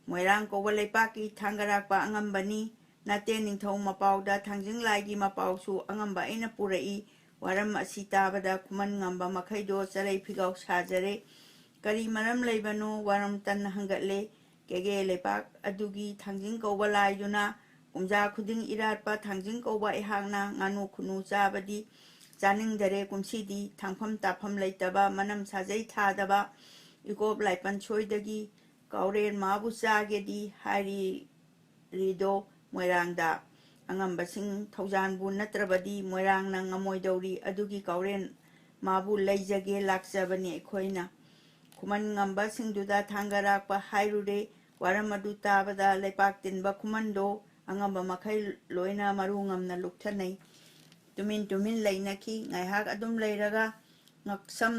"ꯃꯣꯏꯔꯥꯡ ꯀꯧꯕ ꯂꯩꯄꯥꯛꯀꯤ ꯊꯥꯡꯒꯔꯥꯛꯄ ꯑꯉꯝꯕꯅꯤ꯫" "ꯅꯠꯇꯦ ꯅꯤꯡꯊꯧ, ꯃꯄꯥꯎꯗ ꯊꯥꯡꯖꯤꯡ ꯂꯥꯏꯒꯤ ꯃꯄꯥꯎꯁꯨ ꯑꯉꯝꯕ ꯑꯩꯅ ꯄꯨꯔꯛꯏ꯫" ꯋꯥꯔꯝ ꯑꯁꯤ ꯇꯥꯕꯗ ꯈꯨꯃꯟ ꯉꯝꯕ ꯃꯈꯩꯗꯣ ꯆꯔꯩ ꯐꯤꯒꯥꯎ ꯁꯥꯖꯔꯦ꯫ "ꯀꯔꯤ ꯃꯔꯝ ꯂꯩꯕꯅꯣ?" ꯋꯥꯔꯝ ꯇꯟꯅ ꯍꯪꯒꯠꯂꯦ꯫ "ꯀꯦꯒꯦ ꯂꯩꯄꯥꯛ ꯑꯗꯨꯒꯤ ꯊꯥꯡꯖꯤꯡ ꯀꯧꯕ ꯂꯥꯏꯗꯨꯅ ꯀꯨꯝꯖꯥ ꯈꯨꯗꯤꯡ ꯏꯔꯥꯠꯄ ꯊꯥꯡꯖꯤꯡ ꯀꯧꯕ ꯑꯩꯍꯥꯛꯅ ꯉꯥꯅꯨ ꯈꯨꯅꯨ ꯆꯥꯕꯗꯤ ꯆꯥꯅꯤꯡꯗꯔꯦ꯫ ꯀꯨꯝꯁꯤꯗꯤ ꯊꯥꯡꯐꯝ ꯇꯥꯐꯝ ꯂꯩꯇꯕ, ꯃꯅꯝ ꯁꯥꯖꯩ ꯊꯥꯗꯕ ꯏꯀꯣꯞ ꯂꯥꯏꯄꯟ ꯁꯣꯏꯗꯒꯤ ꯀꯥꯎꯔꯦꯟ ꯃꯥꯕꯨ ꯆꯥꯒꯦꯗꯤ ꯍꯥꯏꯔꯤꯗꯣ ꯃꯣꯏꯔꯥꯡꯗ꯫ ꯑꯉꯝꯕꯁꯤꯡ ꯊꯧꯖꯥꯟꯕꯨ ꯅꯠꯇ꯭ꯔꯕꯗꯤ ꯃꯣꯏꯔꯥꯡꯅ ꯉꯝꯃꯣꯏꯗꯧꯔꯤ꯫ ꯑꯗꯨꯒꯤ ꯀꯥꯎꯔꯦꯟ ꯃꯥꯕꯨ ꯂꯩꯖꯒꯦ ꯂꯥꯛꯆꯕꯅꯤ ꯑꯩꯈꯣꯏꯅ꯫ ꯈꯨꯃꯟ ꯉꯝꯕꯁꯤꯡꯗꯨꯗ ꯊꯥꯡꯒꯔꯥꯛꯄ ꯍꯥꯏꯔꯨꯔꯦ꯫ ꯋꯥꯔꯝ ꯑꯗꯨ ꯇꯥꯕꯗ ꯂꯩꯄꯥꯛ ꯇꯤꯟꯕ ꯈꯨꯃꯟꯗꯣ ꯑꯉꯝꯕ ꯃꯈꯩ ꯂꯣꯏꯅ ꯃꯔꯨ ꯉꯝꯅ ꯂꯨꯞꯊꯅꯩ꯫ ꯇꯨꯃꯤꯟ ꯇꯨꯃꯤꯟ ꯂꯩꯅꯈꯤ꯫ ꯉꯥꯏꯍꯥꯛ ꯑꯗꯨꯝ ꯂꯩꯔꯒ ꯉꯛꯁꯝ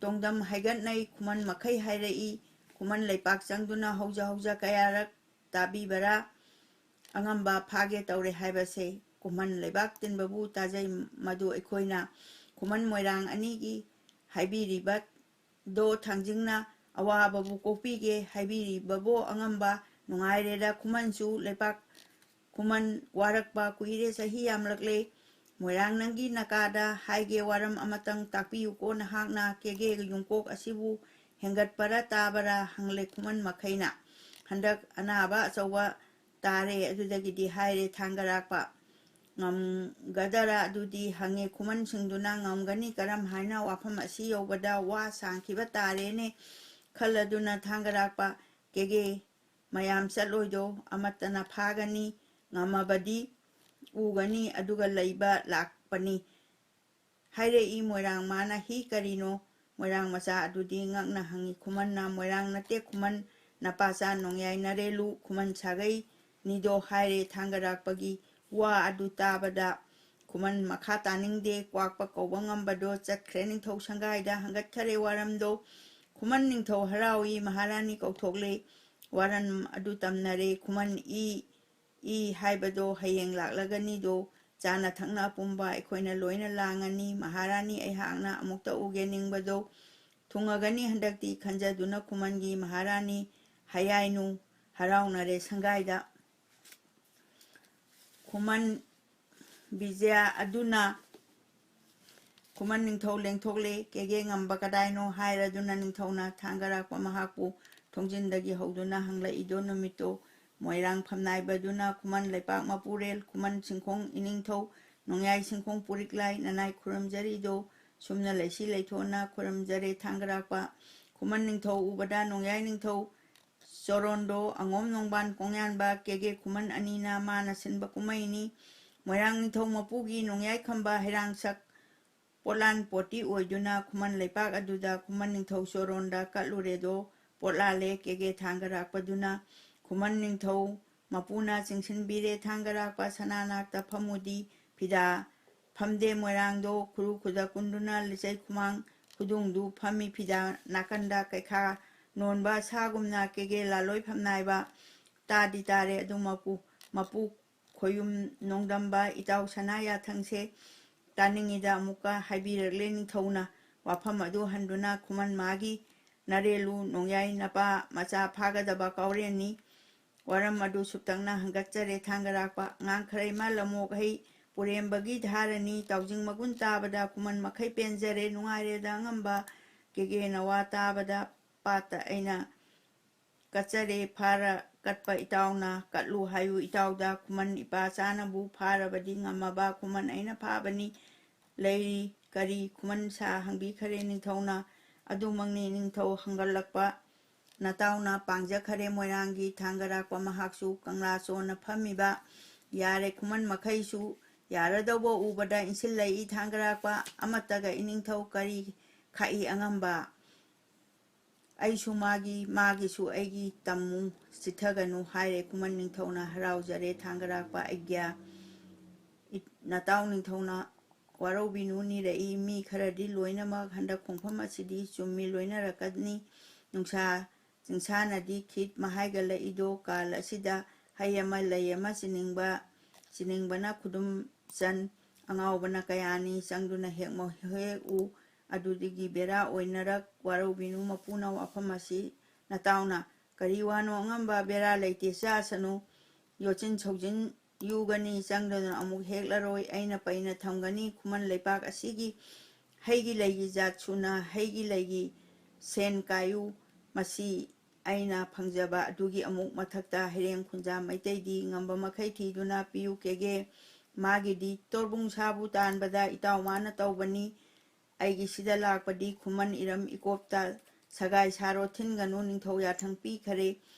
ꯇꯣꯡꯗꯝ ꯍꯥꯏꯒꯠꯅꯩ꯫ ꯈꯨꯃꯟ ꯃꯈꯩ ꯍꯥꯏꯔꯛꯏ꯫ ꯈꯨꯃꯟ ꯂꯩꯄꯥꯛ ꯆꯪꯗꯨꯅ ꯍꯧꯖ ꯍꯧꯖ ꯀꯌꯥꯔꯛ ꯇꯥꯕꯤꯕꯔꯥ? ꯑꯉꯝꯕ ꯐꯥꯒꯦ ꯇꯧꯔꯦ ꯍꯥꯏꯕꯁꯦ ꯈꯨꯃꯟ ꯂꯩꯕꯥꯛ ꯇꯤꯟꯕꯕꯨ ꯇꯥꯖꯩ꯫ ꯃꯗꯨ ꯑꯩꯈꯣꯏꯅ ꯈꯨꯃꯟ ꯃꯣꯏꯔꯥꯡ ꯑꯅꯤꯒꯤ ꯍꯥꯏꯕꯤꯔꯤꯕ ꯗꯣ ꯊꯥꯡꯖꯤꯡꯅ ꯑꯋꯥꯕꯕꯨ ꯀꯣꯛꯄꯤꯒꯦ ꯍꯥꯏꯕꯤꯔꯤꯕꯕꯣ ꯑꯉꯝꯕ꯫ ꯅꯨꯡꯉꯥꯏꯔꯦꯗ ꯈꯨꯃꯟꯁꯨ ꯂꯩꯄꯥꯛ ꯈꯨꯃꯟ ꯋꯥꯔꯛꯄ ꯀꯨꯏꯔꯦ, ꯆꯍꯤ ꯌꯥꯝꯂꯛꯂꯦ꯫ ꯃꯣꯏꯔꯥꯡ ꯅꯪꯒꯤ ꯅꯀꯥꯗ ꯍꯥꯏꯒꯦ ꯋꯥꯔꯝ ꯑꯃꯇꯪ ꯇꯥꯛꯄꯤꯌꯨꯀꯣ ꯅꯍꯥꯛꯅ꯫ ꯀꯦꯒꯦ ꯌꯨꯝꯀꯣꯛ ꯑꯁꯤꯕꯨ ꯍꯦꯟꯒꯠꯄꯔꯥ ꯇꯥꯕꯔꯥ ꯍꯪꯂꯦ ꯈꯨꯃꯟ ꯃꯈꯩꯅ꯫ ꯍꯟꯗꯛ ꯑꯅꯥꯕ ꯑꯆꯧꯕ ꯇꯥꯔꯦ꯫ ꯑꯗꯨꯗꯒꯤꯗꯤ ꯍꯥꯏꯔꯦ ꯊꯥꯡꯒꯔꯥꯛꯄ꯫ ꯉꯝꯒꯗꯔꯥ ꯑꯗꯨꯗꯤ ꯍꯪꯉꯦ ꯈꯨꯃꯟꯁꯤꯡꯗꯨꯅ꯫ ꯉꯝꯒꯅꯤ, ꯀꯔꯝ ꯍꯥꯏꯅ? ꯋꯥꯐꯝ ꯑꯁꯤ ꯌꯧꯕꯗ ꯋꯥ ꯁꯥꯡꯈꯤꯕ ꯇꯥꯔꯦꯅꯦ ꯈꯜꯂꯗꯨꯅ ꯊꯥꯡꯒꯔꯥꯛꯄ, ꯀꯦꯒꯦ ꯃꯌꯥꯝ ꯆꯠꯂꯣꯏꯗꯣ ꯑꯃꯠꯇꯅ ꯐꯥꯒꯅꯤ, ꯉꯝꯃꯕꯗꯤ ꯎꯒꯅꯤ, ꯑꯗꯨꯒ ꯂꯩꯕ ꯂꯥꯛꯄꯅꯤ꯫ ꯍꯥꯏꯔꯛꯏ ꯃꯣꯏꯔꯥꯡ ꯃꯥꯅ꯫ ꯍꯤ ꯀꯔꯤꯅꯣ? ꯃꯣꯏꯔꯥꯡ ꯃꯆꯥ ꯑꯗꯨꯗꯤ ꯉꯛꯅ ꯍꯪꯉꯤ ꯈꯨꯃꯟꯅ꯫ ꯃꯣꯏꯔꯥꯡ ꯅꯠꯇꯦ ꯈꯨꯃꯟ, ꯅꯄꯥꯆꯥ ꯅꯣꯡꯌꯥꯏ ꯅꯔꯦꯂꯨ꯫ ꯈꯨꯃꯟ ꯁꯥꯒꯩ ꯅꯤꯗꯣ ꯍꯥꯏꯔꯦ ꯊꯥꯡꯒꯔꯥꯛꯄꯒꯤ ꯋꯥ ꯑꯗꯨ ꯇꯥꯕꯗ꯫ ꯈꯨꯃꯟ ꯃꯈꯥ ꯇꯥꯅꯤꯡꯗꯦ꯫ ꯀ꯭ꯋꯥꯛꯄ ꯀꯧꯕ ꯉꯝꯕꯗꯣ ꯆꯠꯈ꯭ꯔꯦ ꯅꯤꯡꯊꯧ ꯁꯪꯒꯥꯏꯗ꯫ ꯍꯪꯒꯠꯈꯔꯦ ꯋꯥꯔꯝꯗꯣ꯫ ꯈꯨꯃꯟ ꯅꯤꯡꯊꯧ ꯍꯔꯥꯎꯏ꯫ ꯃꯍꯥꯔꯥꯅꯤ ꯀꯧꯊꯣꯛꯂꯦ꯫ ꯋꯥꯔꯝ ꯑꯗꯨ ꯇꯝꯅꯔꯦ꯫ ꯈꯨꯃꯟ ꯏ ꯏ ꯍꯥꯏꯕꯗꯣ ꯍꯌꯦꯡ ꯂꯥꯛꯂꯒꯅꯤꯗꯣ꯫ ꯆꯥꯅ ꯊꯛꯅ ꯑꯄꯨꯝꯕ ꯑꯩꯈꯣꯏꯅ ꯂꯣꯏꯅ ꯂꯥꯡꯉꯅꯤ꯫ ꯃꯍꯥꯔꯥꯅꯤ ꯑꯩꯍꯥꯛꯅ ꯑꯃꯨꯛꯇ ꯎꯒꯦ ꯅꯤꯡꯕꯗꯣ ꯊꯨꯡꯉꯒꯅꯤ ꯍꯟꯗꯛꯇꯤ ꯈꯟꯖꯗꯨꯅ ꯈꯨꯃꯟꯒꯤ ꯃꯍꯥꯔꯥꯅꯤ ꯍꯌꯥꯏꯅꯨ ꯍꯔꯥꯎꯅꯔꯦ ꯁꯪꯒꯥꯏꯗ꯫ ꯈꯨꯃꯟ ꯕꯤꯖꯌ ꯑꯗꯨꯅ ꯈꯨꯃꯟ ꯅꯤꯡꯊꯧ ꯂꯦꯡꯊꯣꯛꯂꯦ꯫ ꯀꯦꯒꯦ ꯉꯝꯕ ꯀꯗꯥꯏꯅꯣ ꯍꯥꯏꯔꯗꯨꯅ ꯅꯤꯡꯊꯧꯅ ꯊꯥꯡꯒꯔꯥꯛꯄ ꯃꯍꯥꯛꯄꯨ ꯊꯣꯡꯖꯤꯟꯗꯒꯤ ꯍꯧꯗꯨꯅ ꯍꯪꯂꯛꯏꯗꯣ ꯅꯨꯃꯤꯠꯇꯣ꯫ ꯃꯣꯏꯔꯥꯡ ꯐꯝꯅꯥꯏꯕꯗꯨꯅ ꯈꯨꯃꯟ ꯂꯩꯄꯥꯛ ꯃꯄꯨꯔꯦꯜ, ꯈꯨꯃꯟ ꯁꯤꯡꯈꯣꯡ ꯏꯅꯤꯡꯊꯧ, ꯅꯣꯡꯌꯥꯏ ꯁꯤꯡꯈꯣꯡ ꯄꯨꯔꯤꯛꯂꯥꯏ ꯅꯅꯥꯏ ꯈꯨꯔꯨꯝꯖꯔꯤꯗꯣ꯫ ꯁꯨꯝꯅ ꯂꯩꯁꯤ ꯂꯩꯊꯣꯟꯅ ꯈꯨꯔꯨꯝꯖꯔꯦ ꯊꯥꯡꯒꯔꯥꯛꯄ꯫ ꯈꯨꯃꯟ ꯅꯤꯡꯊꯧ ꯎꯕꯗ ꯅꯣꯡꯌꯥꯏ ꯅꯤꯡꯊꯧ ꯆꯣꯔꯣꯟꯗꯣ, ꯑꯉꯣꯝ ꯅꯣꯡꯕꯥꯟ ꯀꯣꯡꯌꯥꯟꯕ, ꯀꯦꯒꯦ ꯈꯨꯃꯟ ꯑꯅꯤꯅ ꯃꯥꯅ ꯁꯤꯟꯕ ꯀꯨꯝꯍꯩꯅꯤ꯫ ꯃꯣꯏꯔꯥꯡ ꯅꯤꯡꯊꯧ ꯃꯄꯨꯒꯤ ꯅꯣꯡꯌꯥꯏ ꯈꯝꯕ ꯍꯩꯔꯥꯡꯁꯛ ꯄꯣꯠꯂꯥꯟ ꯄꯣꯠꯇꯤ ꯑꯣꯏꯗꯨꯅ ꯈꯨꯃꯟ ꯂꯩꯄꯥꯛ ꯑꯗꯨꯗ ꯈꯨꯃꯟ ꯅꯤꯡꯊꯧ ꯆꯣꯔꯣꯟꯗ ꯀꯠꯂꯨꯔꯦꯗꯣ꯫ ꯄꯣꯠꯂꯥꯜꯂꯦ ꯀꯦꯒꯦ ꯊꯥꯡꯒ ꯔꯥꯛꯄꯗꯨꯅ ꯈꯨꯃꯟ ꯅꯤꯡꯊꯧ ꯃꯄꯨꯅ ꯆꯤꯡꯁꯤꯟꯕꯤꯔꯦ ꯊꯥꯡꯒ ꯔꯥꯛꯄ ꯁꯅꯥꯅꯥꯛꯇ ꯐꯝꯃꯨꯗꯤ꯫ ꯐꯤꯗꯥ ꯐꯝꯗꯦ ꯃꯣꯏꯔꯥꯡꯗꯣ ꯈꯨꯔꯨ ꯈꯨꯗ ꯀꯨꯟꯗꯨꯅ ꯂꯤꯆꯩ ꯈꯨꯃꯥꯡ ꯈꯨꯗꯨꯡꯗꯨ ꯐꯝꯃꯤ ꯐꯤꯗꯥ ꯅꯥꯀꯟꯗ ꯀꯩꯈꯥ ꯅꯣꯟꯕ ꯁꯥꯒꯨꯝꯅ ꯀꯦꯒꯦ ꯂꯥꯂꯣꯏ ꯐꯝꯅꯥꯏꯕ꯫ ꯇꯥꯗꯤ ꯇꯥꯔꯦ ꯑꯗꯨ ꯃꯄꯨ ꯃꯄꯨ ꯈꯣꯌꯨꯝ ꯅꯣꯡꯗꯝꯕ ꯏꯇꯥꯎ ꯁꯅꯥ ꯌꯥꯊꯪꯁꯦ ꯇꯥꯅꯤꯡꯉꯤꯗ ꯑꯃꯨꯛꯀ ꯍꯥꯏꯕꯤꯔꯛꯂꯦ ꯅꯤꯡꯊꯧꯅ꯫ ꯋꯥꯐꯝ ꯑꯗꯨ ꯍꯟꯗꯨꯅ ꯈꯨꯃꯟ ꯃꯥꯒꯤ ꯅꯔꯦꯜꯂꯨ ꯅꯣꯡꯌꯥꯏ ꯅꯄꯥ ꯃꯆꯥ ꯐꯥꯒꯗꯕ ꯀꯥꯎꯔꯦꯟꯅꯤ꯫ ꯋꯥꯔꯝ ꯑꯗꯨ ꯁꯨꯞꯇꯛꯅ ꯍꯪꯒꯠꯆꯔꯦ ꯊꯥꯡꯒꯔꯥꯛꯄ꯫ ꯉꯥꯡꯈꯔꯩꯃ ꯂꯝꯑꯣꯛ ꯍꯩ ꯄꯨꯔꯦꯝꯕꯒꯤ ꯙꯥꯔꯅꯤ꯫ ꯇꯥꯎꯖꯤꯡ ꯃꯒꯨꯟ ꯇꯥꯕꯗ ꯈꯨꯃꯟ ꯃꯈꯩ ꯄꯦꯟꯖꯔꯦ꯫ ꯅꯨꯡꯉꯥꯏꯔꯦꯗ ꯑꯉꯝꯕ ꯀꯦꯒꯦ ꯅꯋꯥ ꯇꯥꯕꯗ ꯄꯥꯠꯇ ꯑꯩꯅ ꯀꯠꯆꯔꯦ꯫ ꯐꯥꯔ ꯀꯠꯄ ꯏꯇꯥꯎꯅ ꯀꯠꯂꯨ ꯍꯥꯏꯌꯨ ꯏꯇꯥꯎꯗ꯫ ꯈꯨꯃꯟ ꯏꯄꯥ ꯆꯥꯅꯕꯨ ꯐꯥꯔꯕꯗꯤ ꯉꯝꯃꯕ ꯈꯨꯃꯟ ꯑꯩꯅ ꯐꯥꯕꯅꯤ꯫ ꯂꯩꯔꯤ ꯀꯔꯤ ꯈꯨꯃꯟ ꯁꯥ ꯍꯪꯕꯤꯈꯔꯦ ꯅꯤꯡꯊꯧꯅ꯫ ꯑꯗꯨꯃꯛꯅꯤ ꯅꯤꯡꯊꯧ ꯍꯪꯒꯠꯂꯛꯄ ꯅꯇꯥꯎꯅ ꯄꯥꯡꯖꯈꯔꯦ ꯃꯣꯏꯔꯥꯡꯒꯤ ꯊꯥꯡꯒꯔꯥꯛꯄ ꯃꯍꯥꯛꯁꯨ ꯀꯪꯂꯥ ꯆꯣꯟꯅ ꯐꯝꯃꯤꯕ꯫ ꯌꯥꯔꯦ ꯈꯨꯃꯟ ꯃꯈꯩꯁꯨ ꯌꯥꯔꯗꯧꯕ ꯎꯕꯗ ꯏꯟꯁꯤꯜꯂꯛꯏ ꯊꯥꯡꯒꯔꯥꯛꯄ꯫ ꯑꯃꯠꯇꯒ ꯏꯅꯤꯡꯊꯧ ꯀꯔꯤ ꯈꯥꯛꯏ ꯑꯉꯝꯕ꯫ ꯑꯩꯁꯨ ꯃꯥꯒꯤ ꯃꯥꯒꯤꯁꯨ ꯑꯩꯒꯤ ꯇꯝꯃꯨ ꯆꯤꯠꯊꯒꯅꯨ ꯍꯥꯏꯔꯦ ꯈꯨꯃꯟ ꯅꯤꯡꯊꯧꯅ꯫ ꯍꯔꯥꯎꯖꯔꯦ ꯊꯥꯡꯒꯔꯥꯛꯄ ꯑꯩꯒ꯭ꯌꯥ꯫ ꯏ- ꯅꯇꯥꯎ ꯅꯤꯡꯊꯧꯅ ꯋꯥꯔꯧꯕꯤꯅꯨ ꯅꯤꯔꯛꯏ꯫ ꯃꯤ ꯈꯔꯗꯤ ꯂꯣꯏꯅꯃꯛ ꯍꯟꯗꯛ ꯈꯣꯡꯐꯝ ꯑꯁꯤꯗꯤ ꯆꯨꯝꯃꯤ ꯂꯣꯏꯅꯔꯛꯀꯅꯤ꯫ ꯅꯨꯡꯁꯥ ꯆꯤꯡꯁꯥꯅꯗꯤ ꯈꯤꯠ ꯃꯍꯥꯏꯒꯠꯂꯛꯏꯗꯣ ꯀꯥꯜ ꯑꯁꯤꯗ ꯍꯩ ꯑꯃ ꯂꯩ ꯑꯃ ꯆꯤꯅꯤꯡꯕ ꯆꯤꯅꯤꯡꯕꯅ ꯈꯨꯗꯨꯝ ꯆꯟ ꯑꯉꯥꯎꯕꯅ ꯀꯌꯥꯅꯤ ꯆꯪꯗꯨꯅ ꯍꯦꯛꯃꯣ ꯍꯦꯛꯎ꯫ ꯑꯗꯨꯗꯒꯤ ꯕꯦꯔꯥ ꯑꯣꯏꯅꯔꯛ ꯋꯥꯔꯧꯕꯤꯅꯨ ꯃꯄꯨꯅ ꯋꯥꯐꯝ ꯑꯁꯤ ꯅꯇꯥꯎꯅ꯫ ꯀꯔꯤ ꯋꯥꯅꯣ ꯑꯉꯝꯕ ꯕꯦꯔꯥ ꯂꯩꯇꯦ ꯆꯥꯁꯅꯨ꯫ ꯌꯣꯠꯁꯤꯟ ꯁꯧꯖꯤꯟ ꯌꯨꯒꯅꯤ ꯆꯪꯗꯨꯅ ꯑꯃꯨꯛ ꯍꯦꯛꯂꯔꯣꯏ꯫ ꯑꯩꯅ ꯄꯩꯅ ꯊꯝꯒꯅꯤ ꯈꯨꯃꯟ ꯂꯩꯄꯥꯛ ꯑꯁꯤꯒꯤ ꯍꯩꯒꯤ ꯂꯩꯒꯤ ꯖꯥꯠ ꯁꯨꯅ ꯍꯩꯒꯤ ꯂꯩꯒꯤ ꯁꯦꯟ ꯀꯥꯏꯌꯨ꯫ ꯃꯁꯤ ꯑꯩꯅ ꯐꯪꯖꯕ ꯑꯗꯨꯒꯤ ꯑꯃꯨꯛ ꯃꯊꯛꯇ ꯍꯩꯔꯦꯝ ꯈꯨꯟꯖꯥ ꯃꯩꯇꯩꯗꯤ ꯉꯝꯕ ꯃꯈꯩ ꯊꯤꯗꯨꯅ ꯄꯤꯌꯨ ꯀꯦꯒꯦ꯫ ꯃꯥꯒꯤꯗꯤ ꯇꯣꯔꯕꯨꯡ ꯁꯥꯕꯨ ꯇꯥꯟꯕꯗ ꯏꯇꯥꯎ ꯃꯥꯅ ꯇꯧꯕꯅꯤ꯫ ꯑꯩꯒꯤ ꯁꯤꯗ ꯂꯥꯛꯄꯗꯤ ꯈꯨꯃꯟ ꯏꯔꯝ ꯏꯀꯣꯞꯇ ꯁꯒꯥꯏ ꯁꯥꯔꯣ ꯊꯤꯟꯒꯅꯨ ꯅꯤꯡꯊꯧ ꯌꯥꯊꯪ ꯄꯤꯈꯔꯦ꯫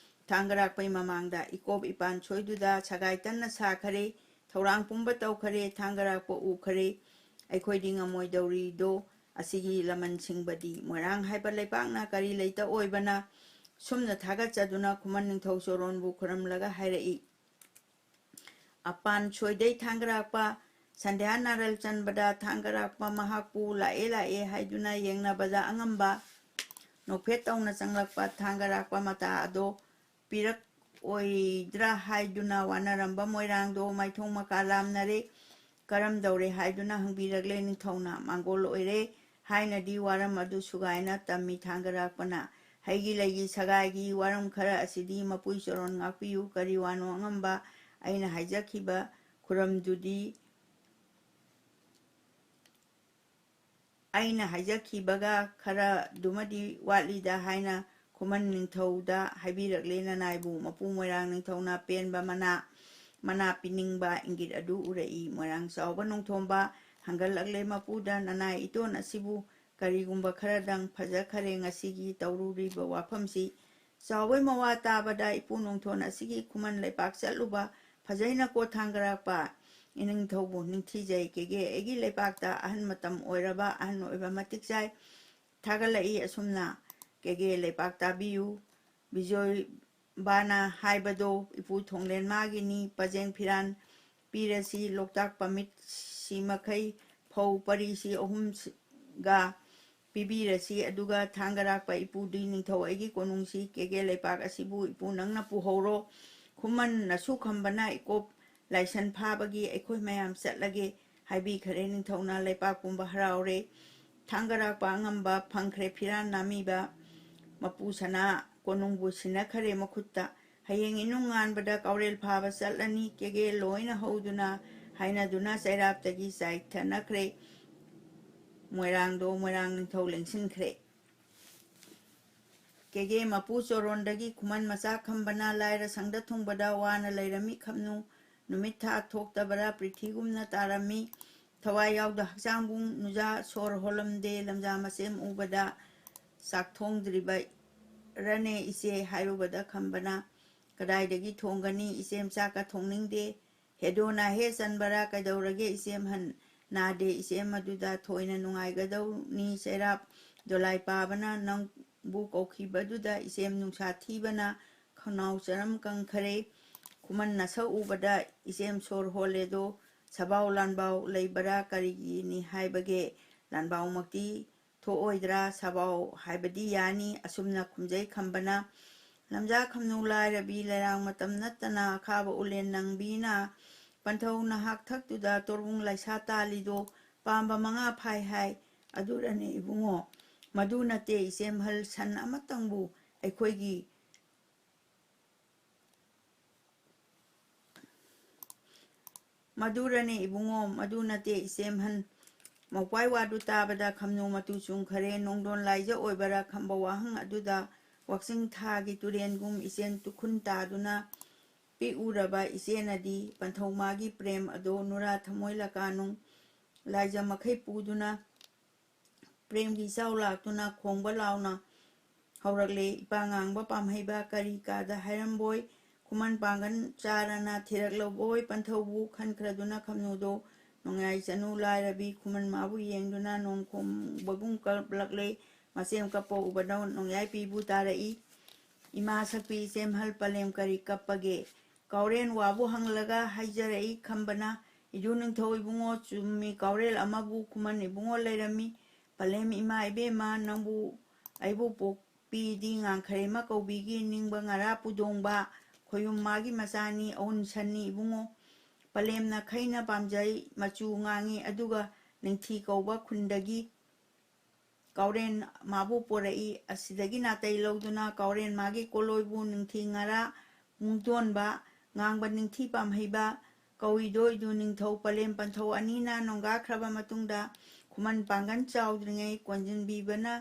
ꯊꯥꯡꯒꯔꯥꯛꯄꯩ ꯃꯃꯥꯡꯗ ꯏꯀꯣꯞ ꯏꯄꯥꯟ ꯁꯣꯏꯗꯨꯗ ꯁꯒꯥꯏ ꯇꯟꯅ ꯁꯥꯈꯔꯦ꯫ ꯊꯧꯔꯥꯡ ꯄꯨꯝꯕ ꯇꯧꯈꯔꯦ꯫ ꯊꯥꯡꯒꯔꯥꯛꯄ ꯎꯈꯔꯦ꯫ ꯑꯩꯈꯣꯏꯗꯤ ꯉꯝꯃꯣꯏꯗꯧꯔꯤꯗꯣ꯫ ꯑꯁꯤꯒꯤ ꯂꯃꯟ ꯁꯤꯡꯕꯗꯤ ꯃꯣꯏꯔꯥꯡ ꯍꯥꯏꯕ ꯂꯩꯄꯥꯛꯅ ꯀꯔꯤ ꯂꯩꯇ ꯑꯣꯏꯕꯅ ꯁꯨꯝꯅ ꯊꯥꯒꯠꯆꯗꯨꯅ ꯈꯨꯃꯟ ꯅꯤꯡꯊꯧ ꯆꯣꯔꯣꯟꯕꯨ ꯈꯨꯔꯝꯂꯒ ꯍꯥꯏꯔꯛꯏ꯫ ꯑꯄꯥꯟ ꯁꯣꯏꯗꯩ ꯊꯥꯡꯒꯔꯥꯛꯄ ꯁꯟꯙ꯭ꯌꯥ ꯅꯥꯔꯜ ꯆꯟꯕꯗ ꯊꯥꯡꯒꯔꯥꯛꯄ ꯃꯍꯥꯛꯄꯨ ꯂꯥꯛꯑꯦ ꯂꯥꯛꯑꯦ ꯍꯥꯏꯗꯨꯅ ꯌꯦꯡꯅꯕꯗ ꯑꯉꯝꯕ ꯅꯣꯛꯐꯦꯠ ꯇꯧꯅ ꯆꯪꯂꯛꯄ ꯊꯥꯡꯒꯔꯥꯛꯄ ꯃꯇꯥ ꯑꯗꯣ ꯄꯤꯔꯛꯑꯣꯏꯗ꯭ꯔꯥ ꯍꯥꯏꯗꯨꯅ ꯋꯥꯅꯔꯝꯕ ꯃꯣꯏꯔꯥꯡꯗꯣ ꯃꯥꯏꯊꯣꯡ ꯃꯀꯥ ꯂꯥꯝꯅꯔꯦ꯫ ꯀꯔꯝꯗꯧꯔꯦ ꯍꯥꯏꯗꯨꯅ ꯍꯪꯕꯤꯔꯛꯂꯦ ꯅꯤꯡꯊꯧꯅ꯫ "ꯃꯥꯡꯒꯣꯜ ꯑꯣꯏꯔꯦ" ꯍꯥꯏꯅꯗꯤ ꯋꯥꯔꯝ ꯑꯗꯨ ꯁꯨꯒꯥꯏꯅ ꯇꯝꯃꯤ ꯊꯥꯡꯒꯔꯥꯛꯄꯅ꯫ "ꯍꯩꯒꯤ ꯂꯩꯒꯤ ꯁꯒꯥꯏꯒꯤ ꯋꯥꯔꯝ ꯈꯔ ꯑꯁꯤꯗꯤ ꯃꯄꯨꯏ ꯆꯣꯔꯣꯟ ꯉꯥꯛꯄꯤꯌꯨ, ꯀꯔꯤ ꯋꯥꯅꯣ ꯑꯉꯝꯕ? ꯑꯩꯅ ꯍꯥꯏꯖꯈꯤꯕ ꯈꯨꯔꯝꯗꯨꯗꯤ, ꯑꯩꯅ ꯍꯥꯏꯖꯈꯤꯕꯒ ꯈꯔꯗꯨꯃꯗꯤ ꯋꯥꯠꯂꯤꯗ" ꯍꯥꯏꯅ ꯈꯨꯃꯟ ꯅꯤꯡꯊꯧꯗ ꯍꯥꯏꯕꯤꯔꯛꯂꯦ ꯅꯅꯥꯏꯕꯨ꯫ ꯃꯄꯨ ꯃꯣꯏꯔꯥꯡ ꯅꯤꯡꯊꯧꯅ ꯄꯦꯟꯕ ꯃꯅꯥ, ꯃꯅꯥ ꯄꯤꯅꯤꯡꯕ ꯏꯪꯒꯤꯠ ꯑꯗꯨ ꯎꯔꯛꯏ꯫ ꯃꯣꯏꯔꯥꯡ ꯆꯥꯎꯕ ꯅꯣꯡꯊꯣꯝꯕ ꯍꯪꯒꯠꯂꯛꯂꯦ ꯃꯄꯨꯗ, "ꯅꯅꯥꯏ ꯏꯇꯣꯟ ꯑꯁꯤꯕꯨ ꯀꯔꯤꯒꯨꯝꯕ ꯈꯔꯗꯪ ꯐꯖꯈꯔꯦ ꯉꯁꯤꯒꯤ ꯇꯧꯔꯨꯔꯤꯕ ꯋꯥꯐꯝꯁꯤ?" ꯆꯥꯎꯕꯩ ꯃꯋꯥ ꯇꯥꯕꯗ ꯏꯄꯨ ꯅꯣꯡꯊꯣꯟ ꯑꯁꯤꯒꯤ ꯈꯨꯃꯟ ꯂꯩꯄꯥꯛ ꯆꯠꯂꯨꯕ ꯐꯖꯩꯅꯀꯣ ꯊꯥꯡꯒꯔꯥꯛꯄ ꯏꯅꯤꯡꯊꯧꯕꯨ ꯅꯤꯡꯊꯤꯖꯩ꯫ ꯀꯦꯒꯦ ꯑꯩꯒꯤ ꯂꯩꯄꯥꯛꯇ ꯑꯍꯟ ꯃꯇꯝ ꯑꯣꯏꯔꯕ ꯑꯍꯟ ꯑꯣꯏꯕ ꯃꯇꯤꯛ ꯆꯥꯏ꯫ ꯊꯥꯒꯠꯂꯛꯏ ꯑꯁꯨꯝꯅ ꯀꯦꯒꯦ ꯂꯩꯄꯥꯛ ꯇꯥꯕꯤꯌꯨ꯫ ꯕꯤꯖꯣꯏꯕꯥꯅ ꯍꯥꯏꯕꯗꯣ ꯏꯄꯨ ꯊꯣꯡꯂꯦꯟ ꯃꯥꯒꯤꯅꯤ꯫ ꯄꯖꯦꯡ ꯐꯤꯔꯥꯟ ꯄꯤꯔꯁꯤ, ꯂꯣꯛꯇꯥꯛ ꯄꯥꯃꯤꯠ ꯁꯤ ꯃꯈꯩ ꯐꯧ ꯄꯔꯤꯁꯤ ꯑꯍꯨꯝꯒ ꯄꯤꯕꯤꯔꯁꯤ꯫ ꯑꯗꯨꯒ ꯊꯥꯡꯒꯔꯥꯛꯄ ꯏꯄꯨꯗꯤ ꯅꯤꯡꯊꯧ ꯑꯩꯒꯤ ꯀꯣꯅꯨꯡꯁꯤ ꯀꯦꯒꯦ ꯂꯩꯄꯥꯛ ꯑꯁꯤꯕꯨ ꯏꯄꯨ ꯅꯪꯅ ꯄꯨꯍꯧꯔꯣ꯫ ꯈꯨꯃꯟ ꯅꯁꯨ ꯈꯝꯕꯅ ꯏꯀꯣꯞ ꯂꯥꯏꯁꯟ ꯐꯥꯕꯒꯤ ꯑꯩꯈꯣꯏ ꯃꯌꯥꯝ ꯆꯠꯂꯒꯦ ꯍꯥꯏꯕꯤꯈꯔꯦ꯫ ꯅꯤꯡꯊꯧꯅ ꯂꯩꯄꯥꯛ ꯄꯨꯝꯕ ꯍꯔꯥꯎꯔꯦ꯫ ꯊꯥꯡꯒꯔꯥꯛꯄ ꯑꯉꯝꯕ ꯐꯪꯈ꯭ꯔꯦ ꯐꯤꯔꯥꯟ ꯅꯥꯃꯤꯕ ꯃꯄꯨ ꯁꯅꯥ ꯀꯣꯅꯨꯡꯕꯨ ꯁꯤꯟꯅꯈꯔꯦ ꯃꯈꯨꯠꯇ꯫ ꯍꯌꯦꯡ ꯏꯅꯨꯡ ꯉꯥꯟꯕꯗ ꯀꯥꯎꯔꯦꯜ ꯐꯥꯕ ꯆꯠꯂꯅꯤ꯫ ꯀꯦꯒꯦ ꯂꯣꯏꯅ ꯍꯧꯗꯨꯅ ꯍꯥꯏꯅꯗꯨꯅ ꯆꯩꯔꯥꯞꯇꯒꯤ ꯆꯥꯏꯊꯅꯈ꯭ꯔꯦ꯫ ꯃꯣꯏꯔꯥꯡꯗꯣ ꯃꯣꯏꯔꯥꯡ ꯅꯤꯡꯊꯧ ꯂꯦꯡꯁꯤꯟꯈ꯭ꯔꯦ꯫ ꯀꯦꯒꯦ ꯃꯄꯨ ꯆꯣꯔꯣꯟꯗꯒꯤ ꯈꯨꯃꯟ ꯃꯆꯥ ꯈꯝꯕꯅ ꯂꯥꯏꯔ ꯁꯪꯗ ꯊꯨꯡꯕꯗ ꯋꯥꯅ ꯂꯩꯔꯝꯃꯤ ꯈꯝꯅꯨ꯫ ꯅꯨꯃꯤꯠ ꯊꯥ ꯊꯣꯛꯇꯕꯔꯥ ꯄ꯭ꯔꯤꯊꯤꯒꯨꯝꯅ ꯇꯥꯔꯝꯃꯤ꯫ ꯊꯋꯥꯏ ꯌꯥꯎꯗ ꯍꯛꯆꯥꯡ ꯕꯨꯡ ꯅꯨꯖꯥ ꯁꯣꯔ ꯍꯣꯜꯂꯝꯗꯦ꯫ ꯂꯝꯖꯥ ꯃꯁꯦꯝ ꯎꯕꯗ "ꯆꯥꯛ ꯊꯣꯡꯗ꯭ꯔꯤꯕꯔꯅꯦ ꯏꯆꯦ?" ꯍꯥꯏꯔꯨꯕꯗ ꯈꯝꯕꯅ, "ꯀꯗꯥꯏꯗꯒꯤ ꯊꯣꯡꯒꯅꯤ? ꯏꯆꯦꯝ ꯆꯥꯛꯀ ꯊꯣꯡꯅꯤꯡꯗꯦ꯫ ꯍꯦꯗꯣꯅ ꯍꯦ ꯆꯟꯕꯔꯥ? ꯀꯩꯗꯧꯔꯒꯦ ꯏꯆꯦꯝꯍꯟ? ꯅꯥꯗꯦ ꯏꯆꯦꯝ, ꯃꯗꯨꯗ ꯊꯣꯏꯅ ꯅꯨꯡꯉꯥꯏꯒꯗꯧꯅꯤ꯫ ꯆꯩꯔꯥꯞ ꯗꯣꯂꯥꯏ ꯄꯥꯕꯅ ꯅꯪꯕꯨ ꯀꯧꯈꯤꯕꯗꯨꯗ ꯏꯆꯦꯝ ꯅꯨꯡꯁꯥ ꯊꯤꯕꯅ ꯈꯅꯥꯎ ꯆꯔꯝ ꯀꯪꯈꯔꯦ꯫ ꯈꯨꯃꯟ ꯅꯁꯛ ꯎꯕꯗ ꯏꯆꯦꯝ ꯁꯣꯔ ꯍꯣꯜꯂꯦꯗꯣ꯫ ꯁꯕꯥꯎ ꯂꯥꯟꯕꯥꯎ ꯂꯩꯕꯔꯥ ꯀꯔꯤꯒꯤꯅꯤ ꯍꯥꯏꯕꯒꯦ? ꯂꯥꯟꯕꯥꯎꯃꯛꯇꯤ ꯊꯣꯛꯑꯣꯏꯗ꯭ꯔꯥ? ꯁꯕꯥꯎ ꯍꯥꯏꯕꯗꯤ ꯌꯥꯅꯤ꯫ ꯑꯁꯨꯝꯅ ꯈꯨꯝꯖꯩ ꯈꯝꯕꯅ꯫ ꯂꯝꯖꯥ ꯈꯝꯅꯨ ꯂꯥꯏꯔꯕꯤ ꯂꯩꯔꯥꯡ ꯃꯇꯝ ꯅꯠꯇꯅ ꯑꯈꯥꯕ ꯎꯂꯦꯟ ꯅꯪꯕꯤꯅ ꯄꯟꯊꯧ ꯅꯍꯥꯛ ꯊꯛꯇꯨꯗ ꯇꯣꯔꯕꯨꯡ ꯂꯥꯏꯁꯥ ꯇꯥꯜꯂꯤꯗꯣ ꯄꯥꯝꯕ ꯃꯉꯥ ꯐꯥꯏ ꯍꯥꯏ꯫ ꯑꯗꯨꯔꯅꯦ ꯏꯕꯨꯡꯉꯣ꯫ ꯃꯗꯨ ꯅꯠꯇꯦ ꯏꯆꯦꯝꯍꯜ, ꯁꯟ ꯑꯃꯇꯪꯕꯨ ꯑꯩꯈꯣꯏꯒꯤ ꯃꯗꯨꯔꯅꯦ ꯏꯕꯨꯡꯉꯣ, ꯃꯗꯨ ꯅꯠꯇꯦ ꯏꯆꯦꯝꯍꯟ꯫ ꯃꯧꯄ꯭ꯋꯥꯏ ꯋꯥꯗꯨ ꯇꯥꯕꯗ ꯈꯝꯅꯨ ꯃꯇꯨ ꯆꯨꯝꯈꯔꯦ꯫ ꯅꯣꯡꯗꯣꯟ ꯂꯥꯏꯖ ꯑꯣꯏꯕꯔꯥ ꯈꯝꯕ ꯋꯥꯍꯪ ꯑꯗꯨꯗ ꯋꯥꯛꯆꯤꯡ ꯊꯥꯒꯤ ꯇꯨꯔꯦꯟꯒꯨꯝ ꯏꯆꯦꯟ ꯇꯨꯈꯨꯟ ꯇꯥꯗꯨꯅ ꯄꯤꯛꯎꯔꯕ ꯏꯆꯦꯅꯗꯤ ꯄꯟꯊꯧ ꯃꯥꯒꯤ ꯄ꯭ꯔꯦꯝ ꯑꯗꯣ ꯅꯨꯔꯥ ꯊꯃꯣꯏ ꯂꯀꯥꯅꯨꯡ ꯂꯥꯏꯖ ꯃꯈꯩ ꯄꯨꯗꯨꯅ ꯄ꯭ꯔꯦꯝꯒꯤ ꯏꯆꯥꯎ ꯂꯥꯛꯇꯨꯅ ꯈꯣꯡꯕ ꯂꯥꯎꯅ ꯍꯧꯔꯛꯂꯦ꯫ ꯏꯄꯥ ꯉꯥꯡꯕ ꯄꯥꯝꯍꯩꯕ ꯀꯔꯤ ꯀꯥꯗ ꯍꯥꯏꯔꯝꯕꯣꯏ꯫ ꯈꯨꯃꯟ ꯄꯥꯡꯒꯟ ꯆꯥꯔꯅ ꯊꯤꯔꯛꯂꯕꯣꯏ꯫ ꯄꯟꯊꯧꯕꯨ ꯈꯟꯈ꯭ꯔꯗꯨꯅ ꯈꯝꯅꯨꯗꯣ ꯅꯣꯡꯌꯥꯏ ꯆꯅꯨ ꯂꯥꯏꯔꯕꯤ ꯈꯨꯃꯟ ꯃꯥꯕꯨ ꯌꯦꯡꯗꯨꯅ ꯅꯣꯡ ꯈꯣꯡꯕꯒꯨꯝ ꯀꯞꯂꯛꯂꯦ꯫ ꯃꯆꯦꯝ ꯀꯞꯄ ꯎꯕꯗ ꯅꯣꯡꯌꯥꯏ ꯄꯤꯕꯨ ꯇꯥꯔꯛꯏ꯫ ꯏꯃꯥ ꯁꯛꯄꯤ ꯏꯆꯦꯝꯍꯜ ꯄꯂꯦꯝ ꯀꯔꯤ ꯀꯞꯄꯒꯦ? ꯀꯥꯎꯔꯦꯟ ꯋꯥꯕꯨ ꯍꯪꯂꯒ ꯍꯥꯏꯖꯔꯛꯏ ꯈꯝꯕꯅ꯫ ꯏꯗꯨ ꯅꯤꯡꯊꯧ ꯏꯕꯨꯡꯉꯣ ꯆꯨꯝꯃꯤ, ꯀꯥꯎꯔꯦꯜ ꯑꯃꯕꯨ ꯈꯨꯃꯟ ꯏꯕꯨꯡꯉꯣ ꯂꯩꯔꯝꯃꯤ꯫ ꯄꯂꯦꯝ ꯏꯃꯥ ꯏꯕꯦꯝꯃ ꯅꯪꯕꯨ ꯑꯩꯕꯨ ꯄꯣꯛꯄꯤꯗꯤ ꯉꯥꯡꯈꯔꯦꯃ ꯀꯧꯕꯤꯒꯤ ꯅꯤꯡꯕ ꯉꯔꯥ ꯄꯨꯗꯣꯡꯕ ꯈꯣꯌꯨꯝ ꯃꯥꯒꯤ ꯃꯆꯥꯅꯤ ꯑꯎꯟ ꯁꯟꯅꯤ ꯏꯕꯨꯡꯉꯣ꯫ ꯄꯂꯦꯝꯅ ꯈꯩꯅ ꯄꯥꯝꯖꯩ ꯃꯆꯨ ꯉꯥꯡꯉꯤ ꯑꯗꯨꯒ ꯅꯤꯡꯊꯤ ꯀꯧꯕ ꯈꯨꯟꯗꯒꯤ ꯀꯥꯎꯔꯦꯟ ꯃꯥꯕꯨ ꯄꯣꯔꯛꯏ꯫ ꯑꯁꯤꯗꯒꯤ ꯅꯥꯇꯩ ꯂꯧꯗꯨꯅ ꯀꯥꯎꯔꯦꯟ ꯃꯥꯒꯤ ꯀꯣꯂꯣꯏꯕꯨ ꯅꯤꯡꯊꯤ ꯉꯔꯥ ꯃꯨꯡꯗꯣꯟꯕ ꯉꯥꯡꯕ ꯅꯤꯡꯊꯤ ꯄꯥꯝꯍꯩꯕ ꯀꯧꯏꯗꯣꯏꯗꯨ ꯅꯤꯡꯊꯧ ꯄꯂꯦꯝ ꯄꯟꯊꯧ ꯑꯅꯤꯅ ꯅꯣꯡꯒꯥꯈ꯭ꯔꯕ ꯃꯇꯨꯡꯗ ꯈꯨꯃꯟ ꯄꯥꯡꯒꯟ ꯆꯥꯎꯗ꯭ꯔꯤꯉꯩ ꯀꯣꯟꯖꯤꯟꯕꯤꯕꯅ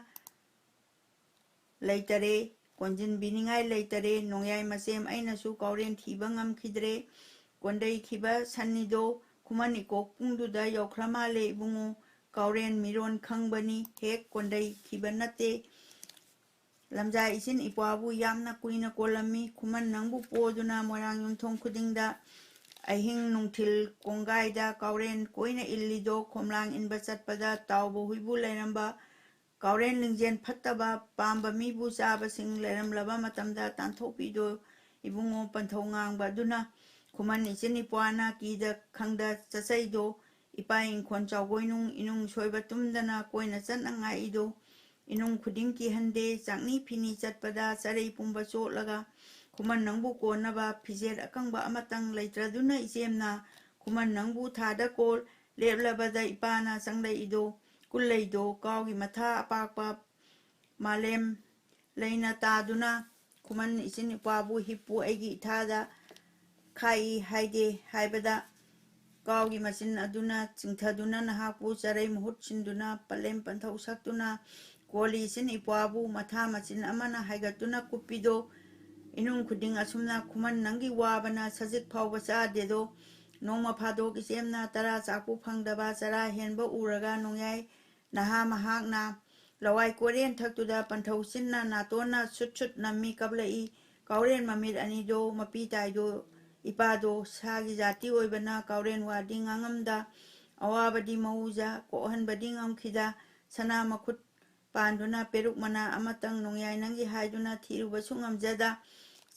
ꯂꯩꯇꯔꯦ, ꯀꯣꯟꯖꯤꯟꯕꯤꯅꯤꯡꯉꯥꯏ ꯂꯩꯇꯔꯦ꯫ ꯅꯣꯡꯌꯥꯏ ꯃꯆꯦꯝ ꯑꯩꯅꯁꯨ ꯀꯥꯎꯔꯦꯟ ꯊꯤꯕ ꯉꯝꯈꯤꯗ꯭ꯔꯦ꯫ ꯀꯣꯟꯗꯩꯈꯤꯕ ꯁꯟꯅꯤꯗꯣ ꯈꯨꯃꯟ ꯏꯀꯣꯛ ꯄꯨꯡꯗꯨꯗ ꯌꯧꯈ꯭ꯔ ꯃꯥꯜꯂꯦ ꯏꯕꯨꯡꯉꯣ꯫ ꯀꯥꯎꯔꯦꯟ ꯃꯤꯔꯣꯟ ꯈꯪꯕꯅꯤ, ꯍꯦꯛ ꯀꯣꯟꯗꯩꯈꯤꯕ ꯅꯠꯇꯦ꯫ ꯂꯝꯖꯥ ꯏꯆꯤꯟ ꯏꯄ꯭ꯋꯥꯕꯨ ꯌꯥꯝꯅ ꯀꯨꯏꯅ ꯀꯣꯜꯂꯝꯃꯤ꯫ ꯈꯨꯃꯟ ꯅꯪꯕꯨ ꯄꯣꯗꯨꯅ ꯃꯣꯏꯔꯥꯡ ꯌꯨꯝꯊꯣꯡ ꯈꯨꯗꯤꯡꯗ ꯑꯍꯤꯡ ꯅꯨꯡꯊꯤꯜ ꯀꯣꯡꯒꯥꯏꯗ ꯀꯥꯎꯔꯦꯟ ꯀꯣꯏꯅ ꯏꯜꯂꯤꯗꯣ, ꯈꯣꯝꯂꯥꯡ ꯏꯟꯕ ꯆꯠꯄꯗ ꯇꯥꯎꯕ ꯍꯨꯏꯕꯨ ꯂꯩꯔꯝꯕ, ꯀꯥꯎꯔꯦꯟ ꯂꯤꯡꯖꯦꯜ ꯐꯠꯇꯕ ꯄꯥꯝꯕ ꯃꯤꯕꯨ ꯆꯥꯕꯁꯤꯡ ꯂꯩꯔꯝꯂꯕ ꯃꯇꯝꯗ ꯇꯥꯟꯊꯣꯛꯄꯤꯗꯣ, ꯏꯕꯨꯡꯉꯣ ꯄꯟꯊꯧ ꯉꯥꯡꯕ ꯑꯗꯨꯅ ꯈꯨꯃꯟ ꯏꯆꯤꯟ ꯏꯄ꯭ꯋꯥꯅ ꯀꯤꯗ ꯈꯪꯗ ꯆꯠꯆꯩꯗꯣ, ꯏꯄꯥ ꯏꯪꯈꯣꯜ ꯆꯥꯎꯒꯣꯏꯅꯨꯡ ꯏꯅꯨꯡ ꯁꯣꯏꯕ ꯇꯨꯝꯗꯅ ꯀꯣꯏꯅ ꯆꯠꯅꯉꯥꯏꯗꯣ, ꯏꯅꯨꯡ ꯈꯨꯗꯤꯡ ꯀꯤꯍꯟꯗꯦ꯫ ꯆꯥꯛꯅꯤ ꯐꯤꯅꯤ ꯆꯠꯄꯗ ꯆꯔꯩ ꯄꯨꯝꯕ ꯆꯣꯠꯂꯒ ꯈꯨꯃꯟ ꯅꯪꯕꯨ ꯀꯣꯟꯅꯕ ꯐꯤꯖꯦꯠ ꯑꯀꯪꯕ ꯑꯃꯇꯪ ꯂꯩꯇ꯭ꯔꯗꯨꯅ ꯏꯆꯦꯝꯅ ꯈꯨꯃꯟ ꯅꯪꯕꯨ ꯊꯥꯗ ꯀꯣꯜ ꯂꯦꯞꯂꯕꯗ ꯏꯄꯥꯅ ꯆꯪꯂꯛꯏꯗꯣ, ꯀꯨꯜꯂꯩꯗꯣ ꯀꯥꯎꯒꯤ ꯃꯊꯥ ꯑꯄꯥꯛꯄ ꯃꯥꯂꯦꯝ ꯂꯩꯅ ꯇꯥꯗꯨꯅ ꯈꯨꯃꯟ ꯏꯆꯤꯟ ꯏꯄ꯭ꯋꯥꯕꯨ ꯍꯤꯞꯄꯨ ꯑꯩꯒꯤ ꯏꯊꯥꯗ ꯈꯥꯛꯏ ꯍꯥꯏꯗꯦ ꯍꯥꯏꯕꯗ ꯀꯥꯎꯒꯤ ꯃꯆꯤꯟ ꯑꯗꯨꯅ ꯆꯤꯡꯊꯗꯨꯅ ꯅꯍꯥꯛꯄꯨ ꯆꯔꯩ ꯃꯍꯨꯠ ꯁꯤꯟꯗꯨꯅ ꯄꯂꯦꯝ ꯄꯟꯊꯧ ꯁꯛꯇꯨꯅ ꯀꯣꯜꯂꯤ ꯏꯆꯤꯟ ꯏꯄ꯭ꯋꯥꯕꯨ ꯃꯊꯥ ꯃꯆꯤꯟ ꯑꯃꯅ ꯍꯥꯏꯒꯠꯇꯨꯅ ꯀꯨꯞꯄꯤꯗꯣ, ꯏꯅꯨꯡ ꯈꯨꯗꯤꯡ ꯑꯁꯨꯝꯅ ꯈꯨꯃꯟ ꯅꯪꯒꯤ ꯋꯥꯕꯅ ꯁꯖꯤꯛ ꯐꯥꯎꯕ ꯆꯥꯗꯦꯗꯣ꯫ ꯅꯣꯡꯃ ꯐꯥꯗꯣꯛ ꯏꯆꯦꯝꯅ ꯇꯔꯥ ꯆꯥꯛꯄꯨ ꯐꯪꯗꯕ ꯆꯔꯥ ꯍꯦꯟꯕ ꯎꯔꯒ ꯅꯣꯡꯌꯥꯏ ꯅꯍꯥ ꯃꯍꯥꯛꯅ ꯂꯋꯥꯏ ꯀꯣꯏꯔꯦꯟ ꯊꯛꯇꯨꯗ ꯄꯟꯊꯧ ꯆꯤꯟꯅ ꯅꯥꯇꯣꯟꯅ ꯁꯨꯠ ꯁꯨꯠ ꯅꯝꯃꯤ ꯀꯞꯂꯛꯏ꯫ ꯀꯥꯎꯔꯦꯟ ꯃꯃꯤꯠ ꯑꯅꯤꯗꯣ ꯃꯄꯤ ꯇꯥꯏꯗꯣ ꯏꯄꯥꯗꯣ ꯁꯥꯒꯤ ꯖꯥꯇꯤ ꯑꯣꯏꯕꯅ ꯀꯥꯎꯔꯦꯟ ꯋꯥꯗꯤ ꯉꯥꯡꯉꯝꯗ, ꯑꯋꯥꯕꯗꯤ ꯃꯧꯖ ꯀꯣꯛꯍꯟꯕꯗꯤ ꯉꯝꯈꯤꯗ, ꯁꯅꯥ ꯃꯈꯨꯠ ꯄꯥꯟꯗꯨꯅ ꯄꯦꯔꯨꯛ ꯃꯅꯥ ꯑꯃꯇꯪ ꯅꯣꯡꯌꯥꯏ ꯅꯪꯒꯤ ꯍꯥꯏꯗꯨꯅ ꯊꯤꯔꯨꯕꯁꯨ ꯉꯝꯖꯗ,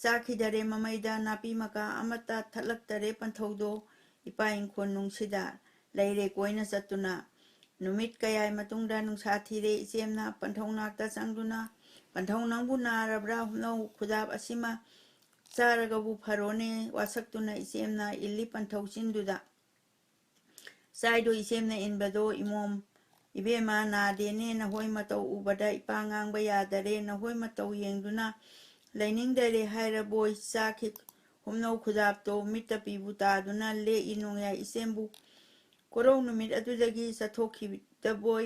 ꯆꯥꯈꯤꯗꯔꯦ ꯃꯃꯩꯗ ꯅꯥꯄꯤ ꯃꯀꯥ ꯑꯃꯠꯇ ꯊꯠꯂꯛꯇꯔꯦ ꯄꯟꯊꯧꯗꯣ ꯏꯄꯥ ꯏꯪꯈꯣꯜ ꯅꯨꯡꯁꯤꯗ ꯂꯩꯔꯦ ꯀꯣꯏꯅ ꯆꯠꯇꯨꯅ꯫ ꯅꯨꯃꯤꯠ ꯀꯌꯥꯏ ꯃꯇꯨꯡꯗ ꯅꯨꯡꯁꯥ ꯊꯤꯔꯦ ꯏꯆꯦꯝꯅ ꯄꯟꯊꯧ ꯅꯥꯛꯇ ꯆꯪꯗꯨꯅ, "ꯄꯟꯊꯧ ꯅꯪꯕꯨ ꯅꯥꯔꯕ꯭ꯔꯥ? ꯍꯨꯝꯅꯧ ꯈꯨꯗꯥꯞ ꯑꯁꯤꯃ ꯆꯥꯔꯒꯕꯨ ꯐꯔꯣꯅꯦ" ꯋꯥꯁꯛꯇꯨꯅ ꯏꯆꯦꯝꯅ ꯏꯜꯂꯤ ꯄꯟꯊꯧ ꯆꯤꯟꯗꯨꯗ꯫ ꯆꯥꯏꯗꯣ ꯏꯆꯦꯝꯅ ꯏꯟꯕꯗꯣ ꯏꯃꯣꯝ ꯏꯕꯦꯝꯃ ꯅꯥꯗꯦꯅꯦ, ꯅꯍꯣꯏ ꯃꯇꯧ ꯎꯕꯗ ꯏꯄꯥ ꯉꯥꯡꯕ ꯌꯥꯗꯔꯦ, ꯅꯍꯣꯏ ꯃꯇꯧ ꯌꯦꯡꯗꯨꯅ ꯂꯩꯅꯤꯡꯗꯔꯦ ꯍꯥꯏꯔꯕꯣꯏ ꯆꯥꯈꯤ ꯍꯨꯝꯅꯧ ꯈꯨꯗꯥꯞꯇꯣ ꯃꯤꯠꯇ ꯄꯤꯕꯨ ꯇꯥꯗꯨꯅ ꯂꯦꯛꯏ ꯅꯣꯡꯌꯥꯏ ꯏꯆꯦꯝꯕꯨ꯫ ꯀꯣꯔꯧ ꯅꯨꯃꯤꯠ ꯑꯗꯨꯗꯒꯤ ꯆꯠꯊꯣꯛꯈꯤꯗꯕꯣꯏ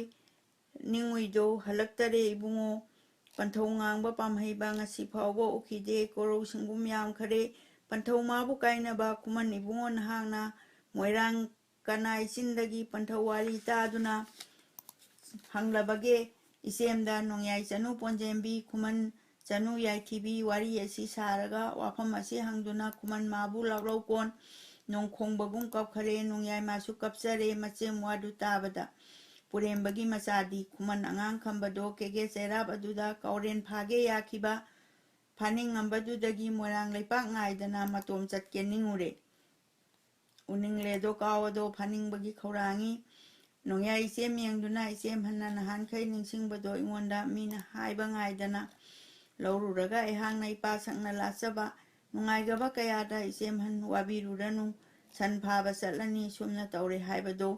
ꯅꯤꯡꯉꯨꯏꯗꯣ ꯍꯜꯂꯛꯇꯔꯦ ꯏꯕꯨꯡꯉꯣ꯫ ꯄꯟꯊꯧ ꯉꯥꯡꯕ ꯄꯥꯝꯍꯩꯕ ꯉꯁꯤ ꯐꯥꯎꯕ ꯎꯈꯤꯗꯦ꯫ ꯀꯣꯔꯧ ꯁꯤꯡꯒꯨꯝ ꯌꯥꯝꯈꯔꯦ꯫ ꯄꯟꯊꯧ ꯃꯥꯕꯨ ꯀꯥꯏꯅꯕ ꯈꯨꯃꯟ ꯏꯕꯨꯡꯉꯣ ꯅꯍꯥꯛꯅ ꯃꯣꯏꯔꯥꯡ ꯀꯅꯥꯏ ꯆꯤꯟꯗꯒꯤ ꯄꯟꯊꯧ ꯋꯥꯔꯤ ꯇꯥꯗꯨꯅ ꯍꯪꯂꯕꯒꯦ? ꯏꯆꯦꯝꯗ ꯅꯣꯡꯌꯥꯏ ꯆꯅꯨ ꯄꯣꯟꯖꯦꯝꯕꯤ, ꯈꯨꯃꯟ ꯆꯅꯨ ꯌꯥꯏꯊꯤꯕꯤ ꯋꯥꯔꯤ ꯑꯁꯤ ꯁꯥꯔꯒ ꯋꯥꯐꯝ ꯑꯁꯤ ꯍꯪꯗꯨꯅ ꯈꯨꯃꯟ ꯃꯥꯕꯨ ꯂꯥꯛꯂꯧ ꯀꯣꯟ ꯅꯣꯡꯈꯣꯡꯕꯒꯨꯝ ꯀꯞꯈꯔꯦ, ꯅꯣꯡꯌꯥꯏꯃꯥꯁꯨ ꯀꯞꯆꯔꯦ꯫ ꯃꯆꯦꯝ ꯋꯥꯗꯨ ꯇꯥꯕꯗ ꯄꯨꯔꯦꯝꯕꯒꯤ ꯃꯆꯥꯗꯤ ꯈꯨꯃꯟ ꯑꯉꯥꯡ ꯈꯝꯕꯗꯣ ꯀꯦꯒꯦ ꯆꯩꯔꯥꯞ ꯑꯗꯨꯗ ꯀꯥꯎꯔꯦꯟ ꯐꯥꯒꯦ ꯌꯥꯈꯤꯕ ꯐꯥꯅꯤꯡꯉꯝꯕꯗꯨꯗꯒꯤ ꯃꯣꯏꯔꯥꯡ ꯂꯩꯄꯥꯛ ꯉꯥꯏꯗꯅ ꯃꯇꯣꯝ ꯆꯠꯀꯦ ꯅꯤꯡꯉꯨꯔꯦ꯫ ꯎꯅꯤꯡꯂꯦꯗꯣ ꯀꯥꯎ ꯑꯗꯣ ꯐꯥꯅꯤꯡꯕꯒꯤ ꯈꯧꯔꯥꯡꯉꯤ꯫ ꯅꯣꯡꯌꯥꯏ ꯏꯆꯦꯝ ꯌꯦꯡꯗꯨꯅ ꯏꯆꯦꯝꯍꯟꯅ ꯅꯍꯥꯟꯈꯩ ꯅꯤꯡꯁꯤꯡꯕꯗꯣ ꯑꯩꯉꯣꯟꯗ ꯃꯤꯅ ꯍꯥꯏꯕ ꯉꯥꯏꯗꯅ ꯂꯧꯔꯨꯔꯒ ꯑꯩꯍꯥꯛꯅ ꯏꯄꯥ ꯁꯛꯅ ꯂꯥꯠꯆꯕ ꯅꯨꯡꯉꯥꯏꯒꯕ ꯀꯌꯥꯗ ꯏꯆꯦꯝꯍꯟ ꯋꯥꯕꯤꯔꯨꯔꯅꯨ, ꯁꯟ ꯐꯥꯕ ꯆꯠꯂꯅꯤ ꯁꯨꯝꯅ ꯇꯧꯔꯦ ꯍꯥꯏꯕꯗꯣ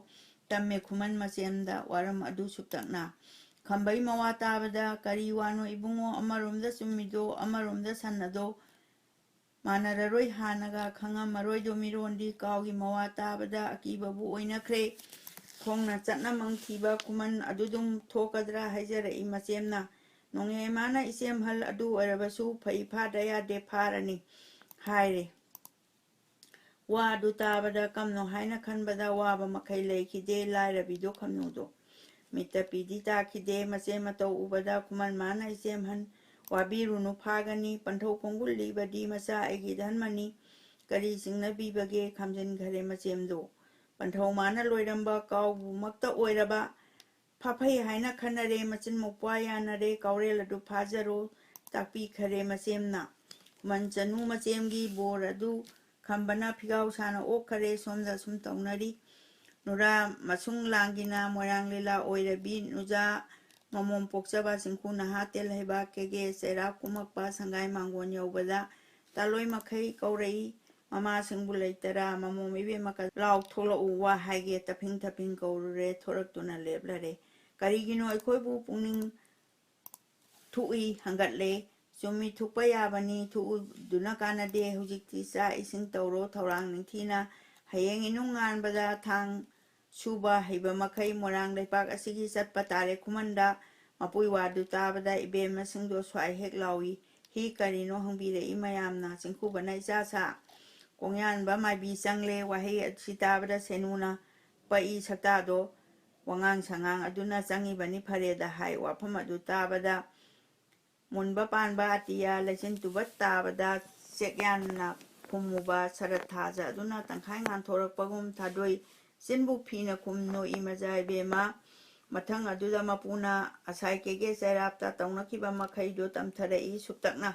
ꯇꯝꯃꯦ ꯈꯨꯃꯟ ꯃꯆꯦꯝꯗ ꯋꯥꯔꯝ ꯑꯗꯨ ꯁꯨꯞꯇꯛꯅ꯫ ꯈꯝꯕꯩ ꯃꯋꯥ ꯇꯥꯕꯗ ꯀꯔꯤ ꯋꯥꯅꯣ ꯏꯕꯨꯡꯉꯣ, ꯑꯃꯔꯣꯝꯗ ꯆꯨꯝꯃꯤꯗꯣ ꯑꯃꯔꯣꯝꯗ ꯁꯟ ꯑꯗꯣ ꯃꯥꯟꯅꯔꯔꯣꯏ ꯍꯥꯟꯅꯒ ꯈꯪꯉꯝꯃꯔꯣꯏꯗꯣ ꯃꯤꯔꯣꯟꯗꯤ꯫ ꯀꯥꯎꯒꯤ ꯃꯋꯥ ꯇꯥꯕꯗ ꯑꯀꯤꯕꯕꯨ ꯑꯣꯏꯅꯈ꯭ꯔꯦ꯫ ꯈꯣꯡꯅ ꯆꯠꯅ ꯃꯪꯈꯤꯕ ꯈꯨꯃꯟ ꯑꯗꯨꯗꯨꯝ ꯊꯣꯛꯀꯗ꯭ꯔꯥ ꯍꯥꯏꯖꯔꯛꯏ ꯃꯆꯦꯝꯅ꯫ ꯅꯣꯡꯌꯥꯏꯃꯥꯅ ꯏꯆꯦꯝꯍꯜ ꯑꯗꯨ ꯑꯣꯏꯔꯕꯁꯨ ꯐꯩ ꯐꯥꯗ ꯌꯥꯗꯦ ꯐꯥꯔꯅꯤ ꯍꯥꯏꯔꯦ꯫ ꯋꯥ ꯑꯗꯨ ꯇꯥꯕꯗ ꯀꯝꯅꯣ ꯍꯥꯏꯅ ꯈꯟꯕꯗ ꯋꯥꯕ ꯃꯈꯩ ꯂꯩꯈꯤꯗꯦ ꯂꯥꯏꯔꯕꯤꯗꯣ ꯈꯝꯅꯨꯗꯣ꯫ ꯃꯤꯠꯇ ꯄꯤꯗꯤ ꯇꯥꯈꯤꯗꯦ꯫ ꯃꯆꯦ ꯃꯇꯧ ꯎꯕꯗ ꯈꯨꯃꯟ ꯃꯥꯅ ꯏꯆꯦꯝꯍꯟ ꯋꯥꯕꯤꯔꯨꯅꯨ ꯐꯥꯒꯅꯤ꯫ ꯄꯟꯊꯧ ꯈꯣꯡꯒꯨꯜ ꯂꯤꯕꯗꯤ ꯃꯆꯥ ꯑꯩꯒꯤ ꯙꯟꯃꯅꯤ꯫ ꯀꯔꯤ ꯆꯤꯡꯅꯕꯤꯕꯒꯦ ꯈꯥꯝꯖꯤꯟꯈꯔꯦ ꯃꯆꯦꯝꯗꯣ꯫ ꯄꯟꯊꯧ ꯃꯥꯅ ꯂꯣꯏꯔꯝꯕ ꯀꯥꯎꯕꯃꯛꯇ ꯑꯣꯏꯔꯕ ꯐꯥꯐꯩ ꯍꯥꯏꯅ ꯈꯟꯅꯔꯦ꯫ ꯃꯆꯤꯟ ꯃꯧꯄ꯭ꯋꯥ ꯌꯥꯅꯔꯦ꯫ ꯀꯥꯎꯔꯦꯜ ꯑꯗꯨ ꯐꯥꯖꯔꯣ ꯇꯥꯛꯄꯤꯈꯔꯦ ꯃꯆꯦꯝꯅ꯫ ꯈꯨꯃꯟ ꯆꯅꯨ ꯃꯆꯦꯝꯒꯤ ꯕꯣꯔ ꯑꯗꯨ ꯈꯝꯕꯅ ꯐꯤꯒꯥꯎ ꯁꯥꯅ ꯑꯣꯛꯈꯔꯦ꯫ ꯁꯣꯝꯗ ꯁꯨꯝ ꯇꯧꯅꯔꯤ꯫ ꯅꯨꯔꯥ ꯃꯁꯨꯡ ꯂꯥꯡꯒꯤꯅ ꯃꯣꯏꯔꯥꯡ ꯂꯤꯂꯥ ꯑꯣꯏꯔꯕꯤ ꯅꯨꯖꯥ ꯃꯃꯣꯝ ꯄꯣꯛꯆꯕ ꯆꯤꯡꯈꯨ ꯅꯍꯥ ꯇꯦꯜꯍꯩꯕ ꯀꯦꯒꯦ ꯆꯩꯔꯥꯛ ꯀꯨꯝꯃꯛꯄ ꯁꯪꯒꯥꯏ ꯃꯥꯡꯒꯣꯟ ꯌꯧꯕꯗ ꯇꯥꯂꯣꯏ ꯃꯈꯩ ꯀꯧꯔꯛꯏ꯫ ꯃꯃꯥꯁꯤꯡꯕꯨ ꯂꯩꯇꯔꯥ? ꯃꯃꯣꯝ ꯏꯕꯦꯝꯃ ꯀ-, ꯂꯥꯎ ꯊꯣꯛꯂꯛꯎ ꯋꯥ ꯍꯥꯏꯒꯦ꯫ ꯇꯞꯐꯤꯡ ꯇꯞꯐꯤꯡ ꯀꯧꯔꯨꯔꯦ꯫ ꯊꯣꯔꯛꯇꯨꯅ ꯂꯦꯞꯂꯔꯦ꯫ ꯀꯔꯤꯒꯤꯅꯣ ꯑꯩꯈꯣꯏꯕꯨ ꯄꯨꯛꯅꯤꯡ ꯊꯨꯛꯏ ꯍꯪꯒꯠꯂꯦ꯫ ꯆꯨꯝꯃꯤ, ꯊꯨꯛꯄ ꯌꯥꯕꯅꯤ꯫ ꯊꯨꯛꯎꯗꯨꯅ ꯀꯥꯟꯅꯗꯦ꯫ ꯍꯧꯖꯤꯛꯇꯤ ꯆꯥꯛ ꯏꯁꯤꯡ ꯇꯧꯔꯣ꯫ ꯊꯧꯔꯥꯡ ꯅꯤꯡꯊꯤꯅ꯫ ꯍꯌꯦꯡ ꯏꯅꯨꯡ ꯉꯥꯟꯕꯗ ꯊꯥꯡ ꯁꯨꯕ ꯍꯩꯕ ꯃꯈꯩ ꯃꯣꯏꯔꯥꯡ ꯂꯩꯄꯥꯛ ꯑꯁꯤꯒꯤ ꯆꯠꯄ ꯇꯥꯔꯦ꯫ ꯈꯨꯃꯟꯗ ꯃꯄꯨꯏ ꯋꯥꯗꯨ ꯇꯥꯕꯗ ꯏꯕꯦꯝꯃꯁꯤꯡꯗꯣ ꯁ꯭ꯋꯥꯏ ꯍꯦꯛ ꯂꯥꯎꯏ꯫ ꯍꯤ ꯀꯔꯤꯅꯣ ꯍꯪꯕꯤꯔꯛꯏ ꯃꯌꯥꯝꯅ꯫ ꯆꯤꯡꯈꯨꯕꯅ ꯏꯆꯥ ꯁꯥ꯫ ꯀꯣꯡꯌꯥꯟꯕ ꯃꯥꯏꯕꯤ ꯆꯪꯂꯦ꯫ ꯋꯥꯍꯩ ꯑꯁꯤ ꯇꯥꯕꯗ ꯁꯦꯅꯨꯅ ꯄꯛꯏ ꯁꯛꯇꯥꯗꯣ꯫ ꯋꯥꯉꯥꯡ ꯁꯉꯥꯡ ꯑꯗꯨꯅ ꯆꯪꯉꯤꯕꯅꯤ ꯐꯔꯦꯗ ꯍꯥꯏ꯫ ꯋꯥꯐꯝ ꯑꯗꯨ ꯇꯥꯕꯗ ꯃꯨꯟꯕ ꯄꯥꯟꯕ ꯑꯇꯤꯌꯥ ꯂꯩꯆꯤꯟ ꯇꯨꯕꯠ ꯇꯥꯕꯗ ꯆꯦꯛꯌꯥꯝꯅ ꯐꯨꯝꯃꯨꯕ ꯁꯔꯠ ꯊꯥꯖ ꯑꯗꯨꯅ ꯇꯪꯈꯥꯏ ꯉꯥꯟꯊꯣꯔꯛꯄꯒꯨꯝ ꯊꯥꯗꯣꯏ ꯆꯤꯟꯕꯨ ꯐꯤꯅ ꯈꯨꯝ ꯅꯣꯛꯏ ꯃꯖꯥ ꯏꯕꯦꯝꯃ꯫ ꯃꯊꯪ ꯑꯗꯨꯗ ꯃꯄꯨꯅ ꯑꯁꯥꯏ ꯀꯦꯒꯦ ꯆꯩꯔꯥꯞꯇ ꯇꯧꯅꯈꯤꯕ ꯃꯈꯩꯗꯨ ꯇꯝꯊꯔꯛꯏ ꯁꯨꯞꯇꯛꯅ꯫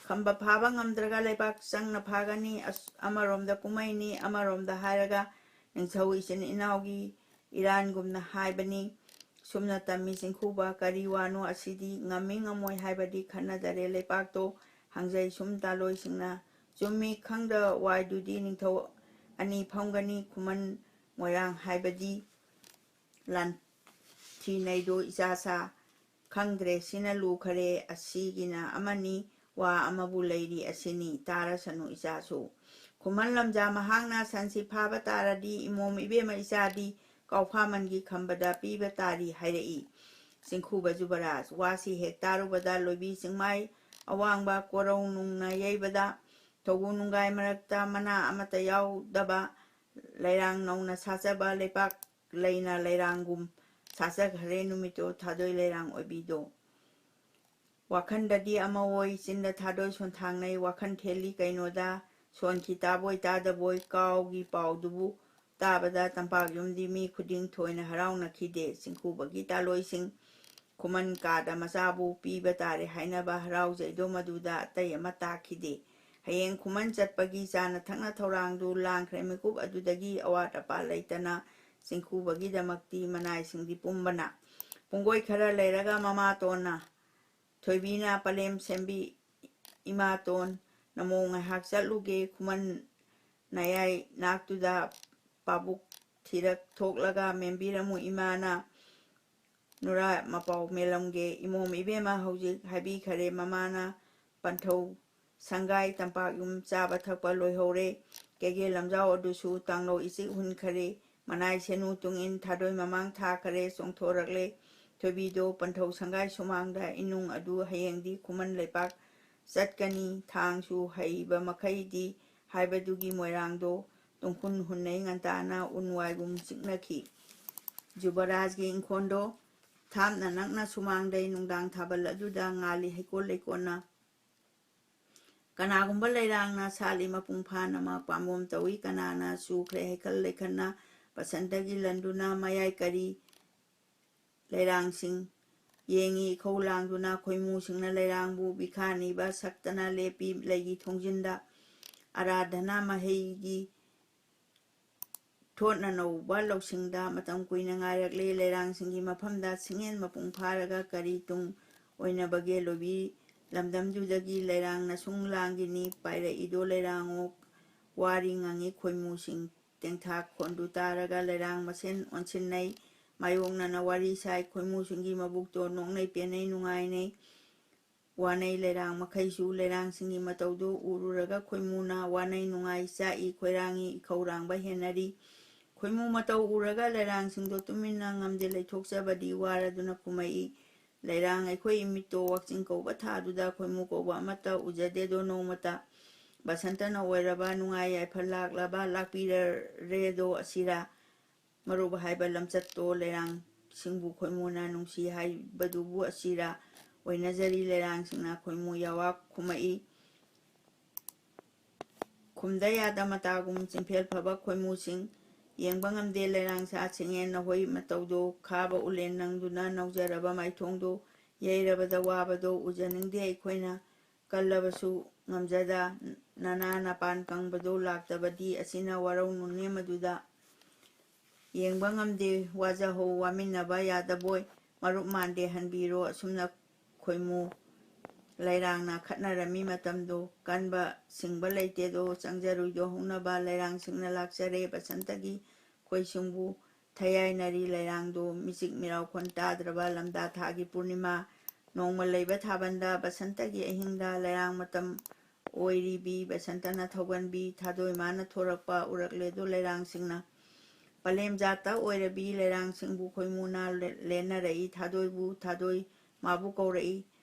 ꯈꯝꯕ ꯐꯥꯕ ꯉꯝꯗ꯭ꯔꯒ ꯂꯩꯕꯥꯛ ꯆꯪꯅ ꯐꯥꯒꯅꯤ꯫ ꯑꯁ-, ꯑꯃꯔꯣꯝꯗ ꯀꯨꯝꯍꯩꯅꯤ, ꯑꯃꯔꯣꯝꯗ ꯍꯥꯏꯔꯒ ꯅꯤꯡꯊꯧ ꯏꯆꯤꯟ ꯏꯅꯥꯎꯒꯤ ꯏꯔꯥꯟꯒꯨꯝꯅ ꯍꯥꯏꯕꯅꯤ꯫ ꯁꯨꯝꯅ ꯇꯝꯃꯤ ꯆꯤꯡꯈꯨꯕ, ꯀꯔꯤ ꯋꯥꯅꯣ ꯑꯁꯤꯗꯤ? ꯉꯝꯃꯤ ꯉꯝꯃꯣꯏ ꯍꯥꯏꯕꯗꯤ ꯈꯟꯅꯗꯔꯦ ꯂꯩꯄꯥꯛꯇꯣ꯫ ꯍꯪꯖꯩ ꯁꯨꯝ ꯇꯥꯂꯣꯏꯁꯤꯡꯅ, ꯆꯨꯝꯃꯤ ꯈꯪꯗ ꯋꯥꯏꯗꯨꯗꯤ ꯅꯤꯡꯊꯧ ꯑꯅꯤ ꯐꯝꯒꯅꯤ꯫ ꯈꯨꯃꯟ ꯃꯣꯏꯔꯥꯡ ꯍꯥꯏꯕꯗꯤ ꯂꯥꯟꯊꯤꯅꯩꯗꯣ ꯏꯆꯥ ꯁꯥ꯫ ꯈꯪꯗ꯭ꯔꯦ ꯁꯤꯅ ꯂꯨꯈꯔꯦ, ꯑꯁꯤꯒꯤꯅ ꯑꯃꯅꯤ, ꯋꯥ ꯑꯃꯕꯨ ꯂꯩꯔꯤ ꯑꯁꯤꯅꯤ, ꯇꯥꯔꯁꯅꯨ ꯏꯆꯥꯁꯨ꯫ ꯈꯨꯃꯟ ꯂꯝꯖꯥ ꯃꯍꯥꯛꯅ ꯁꯟꯁꯤ ꯐꯥꯕ ꯇꯥꯔꯗꯤ ꯏꯃꯣꯝ ꯏꯕꯦꯝꯃ ꯏꯆꯥꯗꯤ ꯀꯥꯎꯐꯥꯃꯟꯒꯤ ꯈꯝꯕꯗ ꯄꯤꯕ ꯇꯥꯔꯤ ꯍꯥꯏꯔꯛꯏ꯫ ꯆꯤꯡꯈꯨꯕ ꯖꯨꯕꯔꯥꯖ ꯋꯥꯁꯤ ꯍꯦꯛ ꯇꯥꯔꯨꯕꯗ ꯂꯣꯏꯕꯤ ꯆꯤꯡꯃꯥꯏ ꯑꯋꯥꯡꯕ ꯀꯣꯔꯧ ꯅꯨꯡꯅ ꯌꯩꯕꯗ ꯊꯧꯒꯨ ꯅꯨꯡꯒꯥꯏ ꯃꯔꯛꯇ ꯃꯅꯥ ꯑꯃꯠꯇ ꯌꯥꯎꯗꯕ ꯂꯩꯔꯥꯡ ꯅꯧꯅ ꯁꯥꯖꯕ ꯂꯩꯄꯥꯛ ꯂꯩꯅ ꯂꯩꯔꯥꯡꯒꯨꯝ ꯁꯥꯖꯈ꯭ꯔꯦ ꯅꯨꯃꯤꯠꯇꯣ ꯊꯥꯗꯣꯏ ꯂꯩꯔꯥꯡ ꯑꯣꯏꯕꯤꯗꯣ꯫ ꯋꯥꯈꯟꯗꯗꯤ ꯑꯃ ꯑꯣꯏ, ꯆꯤꯟꯗ ꯊꯥꯗꯣꯏ ꯁꯣꯟꯊꯥꯡꯅꯩ꯫ ꯋꯥꯈꯟ ꯊꯦꯜꯂꯤ ꯀꯩꯅꯣꯗ, ꯁꯣꯟꯈꯤ ꯇꯥꯕꯣꯏ ꯇꯥꯗꯕꯣꯏ꯫ ꯀꯥꯎꯒꯤ ꯄꯥꯎꯗꯨꯕꯨ ꯇꯥꯕꯗ ꯇꯝꯄꯥꯛ ꯌꯨꯝꯗꯤ ꯃꯤ ꯈꯨꯗꯤꯡ ꯊꯣꯏꯅ ꯍꯔꯥꯎꯅꯈꯤꯗꯦ꯫ ꯆꯤꯡꯈꯨꯕꯒꯤ ꯇꯥꯂꯣꯏꯁꯤꯡ ꯈꯨꯃꯟ ꯀꯥꯗ ꯃꯆꯥꯕꯨ ꯄꯤꯕ ꯇꯥꯔꯦ ꯍꯥꯏꯅꯕ ꯍꯔꯥꯎꯖꯩꯗꯣ ꯃꯗꯨꯗ ꯑꯇꯩ ꯑꯃ ꯇꯥꯈꯤꯗꯦ꯫ ꯍꯌꯦꯡ ꯈꯨꯃꯟ ꯆꯠꯄꯒꯤ ꯆꯥꯅ ꯊꯛꯅ ꯊꯧꯔꯥꯡꯗꯨ ꯂꯥꯡꯈ꯭ꯔꯦ꯫ ꯃꯤꯀꯨꯞ ꯑꯗꯨꯗꯒꯤ ꯑꯋꯥꯠ ꯑꯄꯥ ꯂꯩꯇꯅ ꯆꯤꯡꯈꯨꯕꯒꯤꯗꯃꯛꯇꯤ ꯃꯅꯥꯏꯁꯤꯡꯗꯤ ꯄꯨꯝꯕꯅ꯫ ꯄꯨꯡꯒꯣꯏ ꯈꯔ ꯂꯩꯔꯒ ꯃꯃꯥꯇꯣꯟꯅ ꯊꯣꯏꯕꯤꯅ ꯄꯂꯦꯝ ꯁꯦꯝꯕꯤ, ꯏꯃꯥꯇꯣꯟ, ꯅꯃꯣ ꯉꯥꯏꯍꯥꯛ ꯆꯠꯂꯨꯒꯦ꯫ ꯈꯨꯃꯟ ꯅꯌꯥꯏ ꯅꯥꯛꯇꯨꯗ ꯄꯥꯕꯨꯛ ꯊꯤꯔꯛ ꯊꯣꯛꯂꯒ ꯃꯦꯝꯕꯤꯔꯝꯃꯨ ꯏꯃꯥꯅ ꯅꯨꯔꯥ ꯃꯄꯥꯎ ꯃꯦꯜꯂꯝꯒꯦ꯫ ꯏꯃꯣꯝ ꯏꯕꯦꯝꯃ ꯍꯧꯖꯤꯛ ꯍꯥꯏꯕꯤꯈꯔꯦ ꯃꯃꯥꯅ ꯄꯟꯊꯧ ꯁꯪꯒꯥꯏ ꯇꯝꯄꯥꯛ ꯌꯨꯝ ꯆꯥꯕ ꯊꯛꯄ ꯂꯣꯏꯍꯧꯔꯦ꯫ ꯀꯦꯒꯦ ꯂꯝꯖꯥꯎ ꯑꯗꯨꯁꯨ ꯇꯥꯡꯂꯧ ꯏꯆꯤꯛ ꯍꯨꯟꯈꯔꯦ꯫ ꯃꯅꯥꯏ ꯁꯦꯅꯨ ꯇꯨꯡꯏꯟ ꯊꯥꯗꯣꯏ ꯃꯃꯥꯡ ꯊꯥꯈꯔꯦ꯫ ꯆꯣꯡꯊꯣꯔꯛꯂꯦ꯫ ꯊꯣꯏꯕꯤꯗꯣ ꯄꯟꯊꯧ ꯁꯪꯒꯥꯏ ꯁꯨꯃꯥꯡꯗ ꯏꯅꯨꯡ ꯑꯗꯨ ꯍꯌꯦꯡꯗꯤ ꯈꯨꯃꯟ ꯂꯩꯄꯥꯛ ꯆꯠꯀꯅꯤ꯫ ꯊꯥꯡꯁꯨ ꯍꯩꯕ ꯃꯈꯩꯗꯤ ꯍꯥꯏꯕꯗꯨꯒꯤ ꯃꯣꯏꯔꯥꯡꯗꯣ ꯇꯨꯡꯈꯨꯟ ꯍꯨꯟꯅꯩ ꯉꯟꯇꯥꯅ ꯎꯟ ꯋꯥꯏꯒꯨꯝ ꯆꯤꯛꯅꯈꯤ꯫ ꯖꯨꯕꯔꯥꯖꯒꯤ ꯏꯪꯈꯣꯜꯗꯣ ꯊꯥꯞꯅ ꯅꯛꯅ ꯁꯨꯃꯥꯡꯗꯩ ꯅꯨꯡꯗꯥꯡ ꯊꯥꯕꯜ ꯑꯗꯨꯗ ꯉꯥꯜꯂꯤ ꯍꯩꯀꯣꯜ ꯂꯩꯀꯣꯜꯅ꯫ ꯀꯅꯥꯒꯨꯝꯕ ꯂꯩꯔꯥꯡꯅ ꯁꯥꯠꯂꯤ ꯃꯄꯨꯡ ꯐꯥꯅꯃꯛ ꯄꯥꯝꯕꯣꯝ ꯇꯧꯏ꯫ ꯀꯅꯥꯅ ꯆꯨꯈ꯭ꯔꯦ ꯍꯩꯀꯜ ꯂꯩꯈꯠꯅ ꯕꯁꯟꯇꯒꯤ ꯂꯟꯗꯨꯅ ꯃꯌꯥꯏ ꯀꯔꯤ ꯂꯩꯔꯥꯡꯁꯤꯡ ꯌꯦꯡꯏ꯫ ꯏꯈꯧ ꯂꯥꯡꯗꯨꯅ ꯈꯣꯏꯃꯨꯁꯤꯡꯅ ꯂꯩꯔꯥꯡꯕꯨ ꯕꯤꯈꯥ ꯅꯤꯕ ꯁꯛꯇꯅ ꯂꯦꯞꯄꯤ꯫ ꯂꯩꯒꯤ ꯊꯣꯡꯖꯤꯟꯗ ꯑꯔꯥꯙꯅꯥ ꯃꯍꯩꯒꯤ ꯊꯣꯠꯅ ꯅꯧꯕ ꯂꯧꯁꯤꯡꯗ ꯃꯇꯝ ꯀꯨꯏꯅ ꯉꯥꯏꯔꯛꯂꯦ꯫ ꯂꯩꯔꯥꯡꯁꯤꯡꯒꯤ ꯃꯐꯝꯗ ꯁꯤꯡꯉꯦꯟ ꯃꯄꯨꯡ ꯐꯥꯔꯒ ꯀꯔꯤ ꯇꯨꯡ ꯑꯣꯏꯅꯕꯒꯦ? ꯂꯣꯏꯕꯤ ꯂꯝꯗꯝꯗꯨꯗꯒꯤ ꯂꯩꯔꯥꯡ ꯅꯁꯨꯡ ꯂꯥꯡꯒꯤꯅꯤ ꯄꯥꯏꯔꯛꯏꯗꯣ꯫ ꯂꯩꯔꯥꯡ ꯑꯣꯛ ꯋꯥꯔꯤ ꯉꯥꯡꯉꯤ꯫ ꯈꯣꯏꯃꯨꯁꯤꯡ ꯇꯦꯡꯊꯥ ꯈꯣꯟꯗꯨ ꯇꯥꯔꯒ ꯂꯩꯔꯥꯡ ꯃꯁꯦꯟ ꯑꯣꯟꯁꯤꯟꯅꯩ꯫ ꯃꯥꯌꯣꯛꯅꯅ ꯋꯥꯔꯤ ꯁꯥꯏ꯫ ꯈꯣꯏꯃꯨꯁꯤꯡꯒꯤ ꯃꯕꯨꯛꯇꯣ ꯅꯣꯛꯅꯩ ꯄꯦꯟꯅꯩ ꯅꯨꯡꯉꯥꯏꯅꯩ꯫ ꯋꯥꯅꯩ ꯂꯩꯔꯥꯡ ꯃꯈꯩꯁꯨ ꯂꯩꯔꯥꯡꯁꯤꯡꯒꯤ ꯃꯇꯧꯗꯨ ꯎꯔꯨꯔꯒ ꯈꯣꯏꯃꯨꯅ ꯋꯥꯅꯩ ꯅꯨꯡꯉꯥꯏ ꯆꯥꯛꯏ ꯈꯣꯏꯔꯥꯡꯏ ꯏꯈꯧꯔꯥꯡꯕ ꯍꯦꯟꯅꯔꯤ꯫ ꯈꯣꯏꯃꯨ ꯃꯇꯧ ꯎꯔꯒ ꯂꯩꯔꯥꯡꯁꯤꯡꯗꯣ ꯇꯨꯃꯤꯟꯅ ꯉꯝꯗꯦ ꯂꯩꯊꯣꯛꯆꯕꯗꯤ ꯋꯥꯔꯗꯨꯅ ꯈꯨꯝꯃꯛꯏ꯫ ꯂꯩꯔꯥꯡ ꯑꯩꯈꯣꯏ ꯏꯃꯤꯠꯇꯣ ꯋꯥꯛꯆꯤꯡ ꯀꯧꯕ ꯊꯥꯗꯨꯗ ꯈꯣꯏꯃꯨ ꯀꯧꯕ ꯑꯃꯠꯇ ꯎꯖꯗꯦꯗꯣ ꯅꯣꯡꯃꯇ꯫ ꯕꯁꯟꯇꯅ ꯑꯣꯏꯔꯕ ꯅꯨꯡꯉꯥꯏ ꯌꯥꯏꯐ ꯂꯥꯛꯂꯕ ꯂꯥꯛꯄꯤꯔꯔꯦꯗꯣ ꯑꯁꯤꯔꯥ? ꯃꯔꯨꯞ ꯍꯥꯏꯕ ꯂꯝꯆꯠꯇꯣ ꯂꯩꯔꯥꯡꯁꯤꯡꯕꯨ ꯈꯣꯏꯃꯨꯅ ꯅꯨꯡꯁꯤ ꯍꯥꯏꯕꯗꯨꯕꯨ ꯑꯁꯤꯔꯥ? ꯑꯣꯏꯅꯖꯔꯤ꯫ ꯂꯩꯔꯥꯡꯁꯤꯡꯅ ꯈꯣꯏꯃꯨ ꯌꯥꯋꯥ ꯈꯨꯝꯃꯛꯏ꯫ ꯈꯨꯝꯗ ꯌꯥꯗ ꯃꯇꯥꯒꯨꯝ ꯆꯤꯡꯐꯦꯜ ꯐꯕ ꯈꯣꯏꯃꯨꯁꯤꯡ ꯌꯦꯡꯕ ꯉꯝꯗꯦ꯫ ꯂꯩꯔꯥꯡ ꯁꯥꯠꯁꯤꯡꯉꯦ ꯅꯈꯣꯏ ꯃꯇꯧꯗꯣ ꯈꯥꯕ ꯎꯂꯦꯟ ꯅꯪꯗꯨꯅ ꯅꯧꯖꯔꯕ ꯃꯥꯏꯊꯣꯡꯗꯣ ꯌꯩꯔꯕꯗ ꯋꯥꯕꯗꯣ ꯎꯖꯅꯤꯡꯗꯦ ꯑꯩꯈꯣꯏꯅ꯫ ꯀꯜꯂꯕꯁꯨ ꯉꯝꯖꯗ ꯅꯅꯥ ꯅꯄꯥꯟ ꯀꯪꯕꯗꯣ ꯂꯥꯛꯇꯕꯗꯤ ꯑꯁꯤꯅ ꯋꯥꯔꯧꯅꯨꯅꯦ ꯃꯗꯨꯗ꯫ ꯌꯦꯡꯕ ꯉꯝꯗꯦ ꯋꯥꯖꯍꯧ ꯋꯥꯃꯤꯟꯅꯕ ꯌꯥꯗꯕꯣꯏ ꯃꯔꯨꯞ ꯃꯥꯟꯗꯦ ꯍꯟꯕꯤꯔꯣ꯫ ꯑꯁꯨꯝꯅ ꯈꯣꯏꯃꯨ ꯂꯩꯔꯥꯡꯅ ꯈꯠꯅꯔꯝꯃꯤ ꯃꯇꯝꯗꯣ ꯀꯟꯕ ꯁꯤꯡꯕ ꯂꯩꯇꯦꯗꯣ ꯆꯪꯖꯔꯨꯏꯗꯣ ꯍꯧꯅꯕ ꯂꯩꯔꯥꯡꯁꯤꯡꯅ ꯂꯥꯛꯆꯔꯦ ꯕꯁꯟꯇꯒꯤ ꯈꯣꯏꯁꯨꯡꯕꯨ ꯊꯌꯥꯏꯅꯔꯤ꯫ ꯂꯩꯔꯥꯡꯗꯣ ꯃꯤꯆꯤꯛ ꯃꯤꯔꯥꯎꯈꯣꯟ ꯇꯥꯗ꯭ꯔꯕ ꯂꯝꯗꯥ ꯊꯥꯒꯤ ꯄꯨꯔꯅꯤꯃꯥ ꯅꯣꯡꯃ ꯂꯩꯕ ꯊꯥꯕꯜꯗ ꯕꯁꯟꯇꯒꯤ ꯑꯍꯤꯡꯗ ꯂꯩꯔꯥꯡ ꯃꯇꯝ ꯑꯣꯏꯔꯤꯕꯤ ꯕꯁꯟꯇꯅ ꯊꯧꯒꯟꯕꯤ ꯊꯥꯗꯣꯏ ꯃꯥꯅ ꯊꯣꯔꯛꯄ ꯎꯔꯛꯂꯦꯗꯣ ꯂꯩꯔꯥꯡꯁꯤꯡꯅ꯫ ꯄꯂꯦꯝ ꯖꯥꯠꯇ ꯑꯣꯏꯔꯕꯤ ꯂꯩꯔꯥꯡꯁꯤꯡꯕꯨ ꯈꯣꯏꯃꯨꯅ ꯂꯦ-, ꯂꯦꯟꯅꯔꯛꯏ ꯊꯥꯗꯣꯏꯕꯨ ꯊꯥꯗꯣꯏ ꯃꯥꯕꯨ ꯀꯧꯔꯛꯏ꯫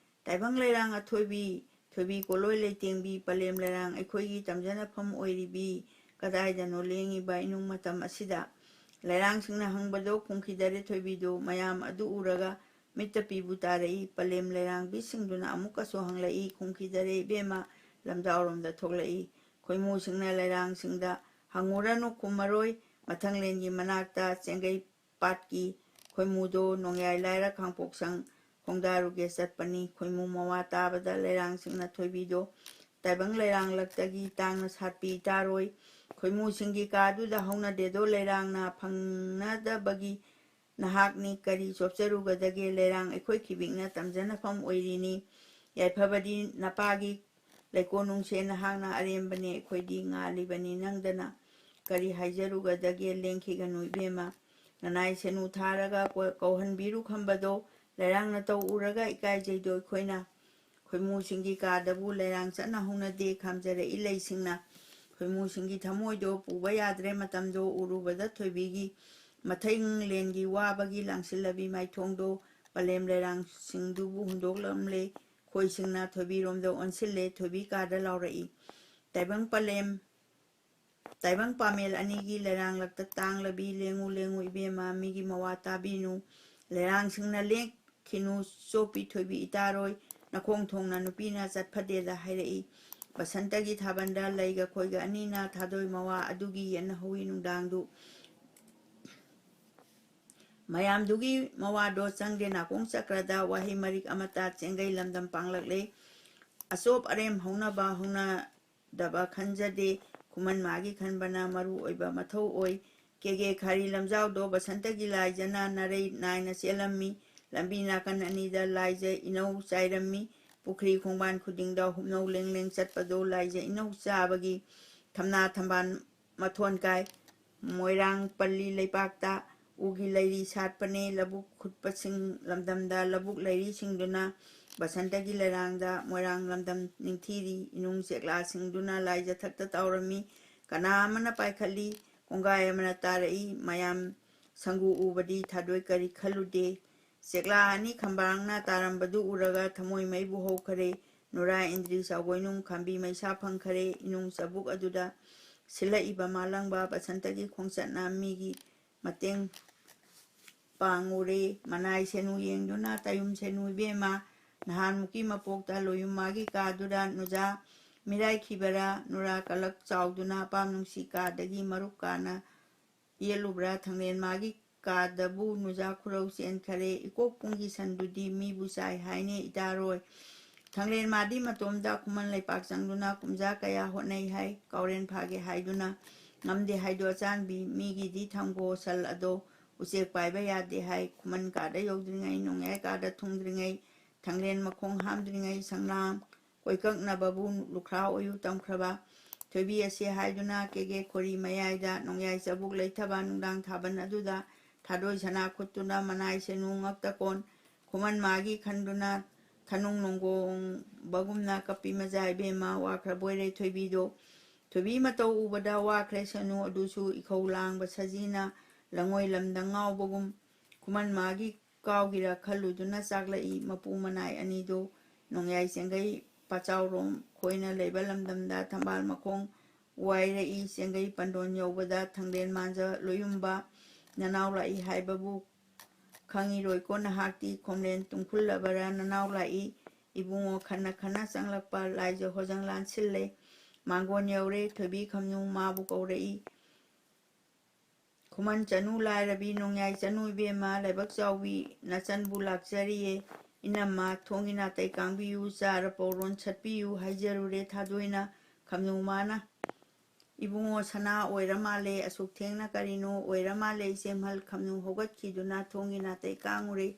ꯇꯥꯏꯕꯪ ꯂꯩꯔꯥꯡ ꯑꯊꯣꯏꯕꯤ ꯊꯣꯏꯕꯤ ꯀꯣꯂꯣꯏ ꯂꯩꯇꯦꯡꯕꯤ ꯄꯂꯦꯝ ꯂꯩꯔꯥꯡ ꯑꯩꯈꯣꯏꯒꯤ ꯇꯝꯖꯅꯐꯝ ꯑꯣꯏꯔꯤꯕꯤ ꯀꯗꯥꯏꯗꯅꯣ ꯂꯦꯡꯉꯤꯕ ꯏꯅꯨꯡ ꯃꯇꯝ ꯑꯁꯤꯗ? ꯂꯩꯔꯥꯡꯁꯤꯡꯅ ꯍꯪꯕꯗꯣ ꯈꯨꯝꯈꯤꯗꯔꯦ ꯊꯣꯏꯕꯤꯗꯣ꯫ ꯃꯌꯥꯝ ꯑꯗꯨ ꯎꯔꯒ ꯃꯤꯠꯇ ꯄꯤꯕꯨ ꯇꯥꯔꯛꯏ꯫ ꯄꯂꯦꯝ ꯂꯩꯔꯥꯡꯕꯤꯁꯤꯡꯗꯨꯅ ꯑꯃꯨꯛꯀꯁꯨ ꯍꯪꯂꯛꯏ, ꯈꯨꯝꯈꯤꯗꯔꯦ ꯏꯕꯦꯝꯃ, ꯂꯝꯖꯥꯎꯔꯣꯝꯗ ꯊꯣꯛꯂꯛꯏ꯫ ꯈꯣꯏꯃꯨꯁꯤꯡꯅ ꯂꯩꯔꯥꯡꯁꯤꯡꯗ "ꯍꯪꯉꯨꯔꯅꯨ, ꯈꯨꯝꯃꯔꯣꯏ, ꯃꯊꯪꯂꯦꯟꯒꯤ ꯃꯅꯥꯛꯇ ꯆꯦꯡꯒꯩ ꯄꯥꯠꯀꯤ ꯈꯣꯏꯃꯨꯗꯣ ꯅꯣꯡꯌꯥꯏ ꯂꯥꯏꯔ ꯈꯥꯡꯄꯣꯛꯁꯪ ꯈꯣꯡꯗꯥꯔꯨꯒꯦ ꯆꯠꯄꯅꯤ"꯫ ꯈꯣꯏꯃꯨ ꯃꯋꯥ ꯇꯥꯕꯗ ꯂꯩꯔꯥꯡꯁꯤꯡꯅ ꯊꯣꯏꯕꯤꯗꯣ ꯇꯥꯏꯕꯪ ꯂꯩꯔꯥꯡꯂꯛꯇꯒꯤ ꯇꯥꯡꯅ ꯁꯥꯠꯄꯤ ꯏꯇꯥꯔꯣꯏ꯫ ꯈꯣꯏꯃꯨꯁꯤꯡꯒꯤ ꯀꯥꯗꯨꯗ ꯍꯧꯅꯗꯦꯗꯣ ꯂꯩꯔꯥꯡꯅ ꯐꯪꯅꯗꯕꯒꯤ ꯅꯍꯥꯛꯅꯤ ꯀꯔꯤ ꯆꯣꯞꯆꯔꯨꯒꯗꯒꯦ? ꯂꯩꯔꯥꯡ ꯑꯩꯈꯣꯏ ꯈꯤꯕꯤꯛꯅ ꯇꯝꯖꯅꯐꯝ ꯑꯣꯏꯔꯤꯅꯤ꯫ ꯌꯥꯏꯐꯕꯗꯤ ꯅꯄꯥꯒꯤ ꯂꯩꯀꯣꯜꯅꯨꯡꯁꯦ ꯅꯍꯥꯛꯅ ꯑꯔꯦꯝꯕꯅꯦ, ꯑꯩꯈꯣꯏꯗꯤ ꯉꯥꯜꯂꯤꯕꯅꯤ ꯅꯪꯗꯅ꯫ ꯀꯔꯤ ꯍꯥꯏꯖꯔꯨꯒꯗꯒꯦ? ꯂꯦꯡꯈꯤꯒꯅꯨ ꯏꯕꯦꯝꯃ꯫ ꯅꯅꯥꯏ ꯁꯦꯅꯨ ꯊꯥꯔꯒ ꯀꯣ-, ꯀꯧꯍꯟꯕꯤꯔꯨ ꯈꯝꯕꯗꯣ ꯂꯩꯔꯥꯡ ꯅꯇꯧ ꯎꯔꯒ ꯏꯀꯥꯏꯖꯩꯗꯣ ꯑꯩꯈꯣꯏꯅ꯫ ꯈꯣꯏꯃꯨꯁꯤꯡꯒꯤ ꯀꯥꯗꯕꯨ ꯂꯩꯔꯥꯡ ꯆꯠꯅ ꯍꯧꯅꯗꯦ ꯈꯥꯝꯖꯔꯛꯏ ꯂꯩꯁꯤꯡꯅ꯫ ꯈꯣꯏꯃꯨꯁꯤꯡꯒꯤ ꯊꯃꯣꯏꯗꯣ ꯄꯨꯕ ꯌꯥꯗ꯭ꯔꯦ ꯃꯇꯝꯗꯣ ꯎꯔꯨꯕꯗ ꯊꯣꯏꯕꯤꯒꯤ꯫ ꯃꯊꯪꯂꯦꯟꯒꯤ ꯋꯥꯕꯒꯤ ꯂꯥꯡꯁꯤꯜꯂꯕꯤ ꯃꯥꯏꯊꯣꯡꯗꯣ ꯄꯂꯦꯝ ꯂꯩꯔꯥꯡꯁꯤꯡꯗꯨꯕꯨ ꯍꯨꯟꯗꯣꯛꯂꯝꯂꯦ꯫ ꯈꯣꯏꯁꯤꯡꯅ ꯊꯣꯏꯕꯤꯔꯣꯝꯗ ꯑꯣꯟꯁꯤꯜꯂꯦ꯫ ꯊꯣꯏꯕꯤ ꯀꯥꯗ ꯂꯥꯎꯔꯛꯏ꯫ ꯇꯥꯏꯕꯪ ꯄꯂꯦꯝ, ꯇꯥꯏꯕꯪ ꯄꯥꯃꯦꯜ ꯑꯅꯤꯒꯤ ꯂꯩꯔꯥꯡꯂꯛꯇ ꯇꯥꯡꯂꯕꯤ, ꯂꯦꯡꯉꯨ ꯂꯦꯡꯉꯨ ꯏꯕꯦꯝꯃ, ꯃꯤꯒꯤ ꯃꯋꯥ ꯇꯥꯕꯤꯅꯨ꯫ ꯂꯩꯔꯥꯡꯁꯤꯡꯅ ꯂꯦꯡꯈꯤꯅꯨ, ꯆꯣꯞꯄꯤ ꯊꯣꯏꯕꯤ ꯏꯇꯥꯔꯣꯏ, ꯅꯈꯣꯡ ꯊꯣꯡꯅ ꯅꯨꯄꯤꯅ ꯆꯠꯐꯗꯦꯗ ꯍꯥꯏꯔꯛꯏ꯫ ꯕꯁꯟꯇꯒꯤ ꯊꯥꯕꯜꯗ ꯂꯩꯒ ꯈꯣꯏꯒ ꯑꯅꯤꯅ ꯊꯥꯗꯣꯏ ꯃꯋꯥ ꯑꯗꯨꯒꯤ ꯌꯦꯠꯅꯍꯧꯋꯤ ꯅꯨꯡꯗꯥꯡꯗꯨ꯫ ꯃꯌꯥꯝꯗꯨꯒꯤ ꯃꯋꯥꯗꯣ ꯆꯪꯗꯦ ꯅꯥꯀꯣꯡ ꯆꯀ꯭ꯔꯗ ꯋꯥꯍꯩ ꯃꯔꯤꯛ ꯑꯃꯇ ꯆꯦꯡꯒꯩ ꯂꯝꯗꯝ ꯄꯥꯡꯂꯛꯂꯦ꯫ ꯑꯆꯣꯞ ꯑꯔꯦꯝ ꯍꯧꯅꯕ ꯍꯧꯅꯗꯕ ꯈꯟꯖꯗꯦ꯫ ꯈꯨꯃꯟ ꯃꯥꯒꯤ ꯈꯟꯕꯅ ꯃꯔꯨ ꯑꯣꯏꯕ ꯃꯊꯧ ꯑꯣꯏ꯫ ꯀꯦꯒꯦ ꯈꯥꯔꯤ ꯂꯝꯖꯥꯎꯗꯣ ꯕꯁꯟꯇꯒꯤ ꯂꯥꯏꯖꯅ ꯅꯔꯩ ꯅꯥꯏꯅ ꯆꯦꯜꯂꯝꯃꯤ꯫ ꯂꯝꯕꯤ ꯅꯥꯀꯟ ꯑꯅꯤꯗ ꯂꯥꯏꯖ ꯏꯅꯧ ꯆꯥꯏꯔꯝꯃꯤ꯫ ꯄꯨꯈ꯭ꯔꯤ ꯈꯣꯡꯕꯥꯟ ꯈꯨꯗꯤꯡꯗ ꯍꯨꯞꯅꯧ ꯂꯦꯡ ꯂꯦꯡ ꯆꯠꯄꯗꯣ ꯂꯥꯏꯖ ꯏꯅꯧ ꯆꯥꯕꯒꯤ ꯊꯝꯅꯥ ꯊꯝꯕꯥꯜ ꯃꯊꯣꯟ ꯀꯥꯏ꯫ ꯃꯣꯏꯔꯥꯡ ꯄꯜꯂꯤ ꯂꯩꯄꯥꯛꯇ ꯎꯒꯤ ꯂꯩꯔꯤ ꯁꯥꯠꯄꯅꯦ꯫ ꯂꯧꯕꯨꯛ ꯈꯨꯠꯄꯁꯤꯡ ꯂꯝꯗꯝꯗ ꯂꯧꯕꯨꯛ ꯂꯩꯔꯤꯁꯤꯡꯗꯨꯅ ꯕꯁꯟꯇꯒꯤ ꯂꯩꯔꯥꯡꯗ ꯃꯣꯏꯔꯥꯡ ꯂꯝꯗꯝ ꯅꯤꯡꯊꯤꯔꯤ꯫ ꯏꯅꯨꯡ ꯆꯦꯛꯂꯥꯁꯤꯡꯗꯨꯅ ꯂꯥꯏꯖꯊꯛꯇ ꯇꯥꯎꯔꯝꯃꯤ꯫ ꯀꯅꯥ ꯑꯃꯅ ꯄꯥꯏꯈꯠꯂꯤ, ꯀꯣꯡꯒꯥꯏ ꯑꯃꯅ ꯇꯥꯔꯛꯏ꯫ ꯃꯌꯥꯝ ꯁꯪꯒꯨ ꯎꯕꯗꯤ ꯊꯥꯗꯣꯏ ꯀꯔꯤ ꯈꯜꯂꯨꯗꯦ꯫ ꯆꯦꯛꯂꯥ ꯑꯅꯤ ꯈꯝꯕꯥꯡꯅ ꯇꯥꯔꯝꯕꯗꯨ ꯎꯔꯒ ꯊꯃꯣꯏ ꯃꯩꯕꯨ ꯍꯧꯈꯔꯦ꯫ ꯅꯨꯔꯥ ꯏꯟꯗ꯭ꯔꯤ ꯆꯥꯎꯒꯣꯏꯅꯨꯡ ꯈꯥꯝꯕꯤ ꯃꯩꯁꯥ ꯐꯪꯈꯔꯦ꯫ ꯏꯅꯨꯡ ꯆꯕꯨꯛ ꯑꯗꯨꯗ ꯁꯤꯜꯂꯛꯏꯕ ꯃꯥꯂꯪꯕ ꯕꯁꯟꯇꯒꯤ ꯈꯣꯡꯆꯠꯅ ꯃꯤꯒꯤ ꯃꯇꯦꯡ ꯄꯥꯡꯉꯨꯔꯦ꯫ ꯃꯅꯥꯏ ꯁꯦꯅꯨ ꯌꯦꯡꯗꯨꯅ ꯇꯌꯨꯝ ꯁꯦꯅꯨ ꯏꯕꯦꯝꯃ, ꯅꯍꯥꯟꯃꯨꯛꯀꯤ ꯃꯄꯣꯛꯇ ꯂꯣꯌꯨꯝ ꯃꯥꯒꯤ ꯀꯥꯗꯨꯗ ꯅꯨꯖꯥ ꯃꯤꯔꯥꯏꯈꯤꯕꯔꯥ? ꯅꯨꯔꯥ ꯀꯂꯛ ꯆꯥꯎꯗꯨꯅ ꯑꯄꯥꯝ ꯅꯨꯡꯁꯤ ꯀꯥꯗꯒꯤ ꯃꯔꯨꯞ ꯀꯥꯅ ꯌꯦꯠꯂꯨꯕ꯭ꯔꯥ? ꯊꯥꯡꯂꯦꯟ ꯃꯥꯒꯤ ꯀꯥꯗꯕꯨ ꯅꯨꯖꯥ ꯈꯨꯔꯧ ꯆꯦꯟꯈꯔꯦ꯫ ꯏꯀꯣꯛ ꯄꯨꯡꯒꯤ ꯁꯟꯗꯨꯗꯤ ꯃꯤꯕꯨ ꯆꯥꯏ ꯍꯥꯏꯅꯦ ꯏꯇꯥꯔꯣꯏ꯫ ꯊꯥꯡꯂꯦꯟ ꯃꯥꯗꯤ ꯃꯇꯣꯝꯗ ꯈꯨꯃꯟ ꯂꯩꯄꯥꯛ ꯆꯪꯗꯨꯅ ꯀꯨꯝꯖꯥ ꯀꯌꯥ ꯍꯣꯠꯅꯩ ꯍꯥꯏ꯫ ꯀꯥꯎꯔꯦꯟ ꯐꯥꯒꯦ ꯍꯥꯏꯗꯨꯅ ꯉꯝꯗꯦ ꯍꯥꯏꯗꯣ ꯑꯆꯥꯟꯕꯤ꯫ ꯃꯤꯒꯤꯗꯤ ꯊꯝꯈꯣ ꯁꯜ ꯑꯗꯣ, ꯎꯆꯦꯛ ꯄꯥꯏꯕ ꯌꯥꯗꯦ ꯍꯥꯏ꯫ ꯈꯨꯃꯟ ꯀꯥꯗ ꯌꯧꯗ꯭ꯔꯤꯉꯩ, ꯅꯣꯡꯌꯥꯏ ꯀꯥꯗ ꯊꯨꯡꯗ꯭ꯔꯤꯉꯩ, ꯊꯥꯡꯂꯦꯟ ꯃꯈꯣꯡ ꯍꯥꯝꯗ꯭ꯔꯤꯉꯩ ꯁꯪꯂꯥꯡ ꯀꯣꯏꯀꯛꯅꯕꯕꯨ ꯂꯨꯈ꯭ꯔꯥ ꯑꯣꯏꯌꯨ ꯇꯝꯈ꯭ꯔꯕ ꯊꯣꯏꯕꯤ ꯑꯁꯤ ꯍꯥꯏꯗꯨꯅ ꯀꯦꯒꯦ ꯈꯣꯔꯤ ꯃꯌꯥꯏꯗ ꯅꯣꯡꯌꯥꯏ ꯆꯕꯨꯛ ꯂꯩꯊꯕ ꯅꯨꯡꯗꯥꯡ ꯊꯥꯕꯜ ꯑꯗꯨꯗ ꯊꯥꯗꯣꯏ ꯁꯅꯥ ꯈꯨꯠꯇꯨꯅ ꯃꯅꯥꯏ ꯁꯦꯅꯨ ꯉꯛꯇ ꯀꯣꯟ ꯈꯨꯃꯟ ꯃꯥꯒꯤ ꯈꯟꯗꯨꯅ ꯊꯅꯨꯡ ꯅꯣꯡꯒꯣꯡꯕꯒꯨꯝꯅ ꯀꯞꯄꯤ꯫ ꯃꯖꯥ ꯏꯕꯦꯝꯃ ꯋꯥꯈ꯭ꯔꯕꯣꯏꯔꯦ ꯊꯣꯏꯕꯤꯗꯣ꯫ ꯊꯣꯏꯕꯤ ꯃꯇꯧ ꯎꯕꯗ ꯋꯥꯈ꯭ꯔꯦ ꯁꯅꯨ ꯑꯗꯨꯁꯨ ꯏꯈꯧ ꯂꯥꯡꯕ ꯁꯖꯤꯅ ꯂꯉꯣꯏ ꯂꯝꯗ ꯉꯥꯎꯕꯒꯨꯝ ꯈꯨꯃꯟ ꯃꯥꯒꯤ ꯀꯥꯎꯒꯤꯔ ꯈꯜꯂꯨꯗꯨꯅ ꯆꯥꯛꯂꯛꯏ꯫ ꯃꯄꯨ ꯃꯅꯥꯏ ꯑꯅꯤꯗꯨ ꯅꯣꯡꯌꯥꯏ ꯆꯦꯡꯒꯩ ꯄꯥꯆꯥꯎꯔꯣꯝ ꯈꯣꯏꯅ ꯂꯩꯕ ꯂꯝꯗꯝꯗ ꯊꯝꯕꯥꯜ ꯃꯈꯣꯡ ꯋꯥꯏꯔꯛꯏ꯫ ꯆꯦꯡꯒꯩ ꯄꯟꯗꯣꯟ ꯌꯧꯕꯗ ꯊꯥꯡꯂꯦꯟ ꯃꯥꯟꯖ ꯂꯣꯌꯨꯝꯕ ꯅꯅꯥꯎ ꯂꯥꯛꯏ ꯍꯥꯏꯕꯕꯨ ꯈꯪꯉꯤꯔꯣꯏꯀꯣ ꯅꯍꯥꯛꯇꯤ꯫ ꯈꯣꯝꯂꯦꯟ ꯇꯨꯡꯈꯨꯜꯂꯕꯔꯥ ꯅꯅꯥꯎ ꯂꯥꯛꯏ꯫ ꯏꯕꯨꯡꯉꯣ ꯈꯟꯅ ꯈꯟꯅ ꯆꯪꯂꯛꯄ ꯂꯥꯏꯖ ꯍꯣꯖꯪ ꯂꯥꯟꯁꯤꯜꯂꯦ꯫ ꯃꯥꯡꯒꯣꯟ ꯌꯧꯔꯦ꯫ ꯊꯣꯏꯕꯤ ꯈꯝꯅꯨ ꯃꯥꯕꯨ ꯀꯧꯔꯛꯏ꯫ ꯈꯨꯃꯟ ꯆꯅꯨ ꯂꯥꯏꯔꯕꯤ, ꯅꯣꯡꯌꯥꯏ ꯆꯅꯨ ꯏꯕꯦꯝꯃ, ꯂꯥꯏꯕꯛ ꯆꯥꯎꯕꯤ ꯅꯆꯟꯕꯨ ꯂꯥꯛꯆꯔꯤꯌꯦ꯫ ꯏꯅꯝꯃ, ꯊꯣꯡꯒꯤ ꯅꯥꯇꯩ ꯀꯥꯡꯕꯤꯌꯨ, ꯆꯥꯔ ꯄꯧꯔꯣꯟ ꯁꯠꯄꯤꯌꯨ ꯍꯥꯏꯖꯔꯨꯔꯦ ꯊꯥꯗꯣꯏꯅ꯫ ꯈꯝꯅꯨ ꯃꯥꯅ, "ꯏꯕꯨꯡꯉꯣ ꯁꯅꯥ ꯑꯣꯏꯔ ꯃꯥꯜꯂꯦ, ꯑꯁꯨꯛ ꯊꯦꯡꯅ ꯀꯔꯤꯅꯣ ꯑꯣꯏꯔ ꯃꯥꯜꯂꯦ?" ꯏꯆꯦꯝꯍꯜ ꯈꯝꯅꯨ ꯍꯧꯒꯠꯈꯤꯗꯨꯅ ꯊꯣꯡꯒꯤ ꯅꯥꯇꯩ ꯀꯥꯡꯉꯨꯔꯦ꯫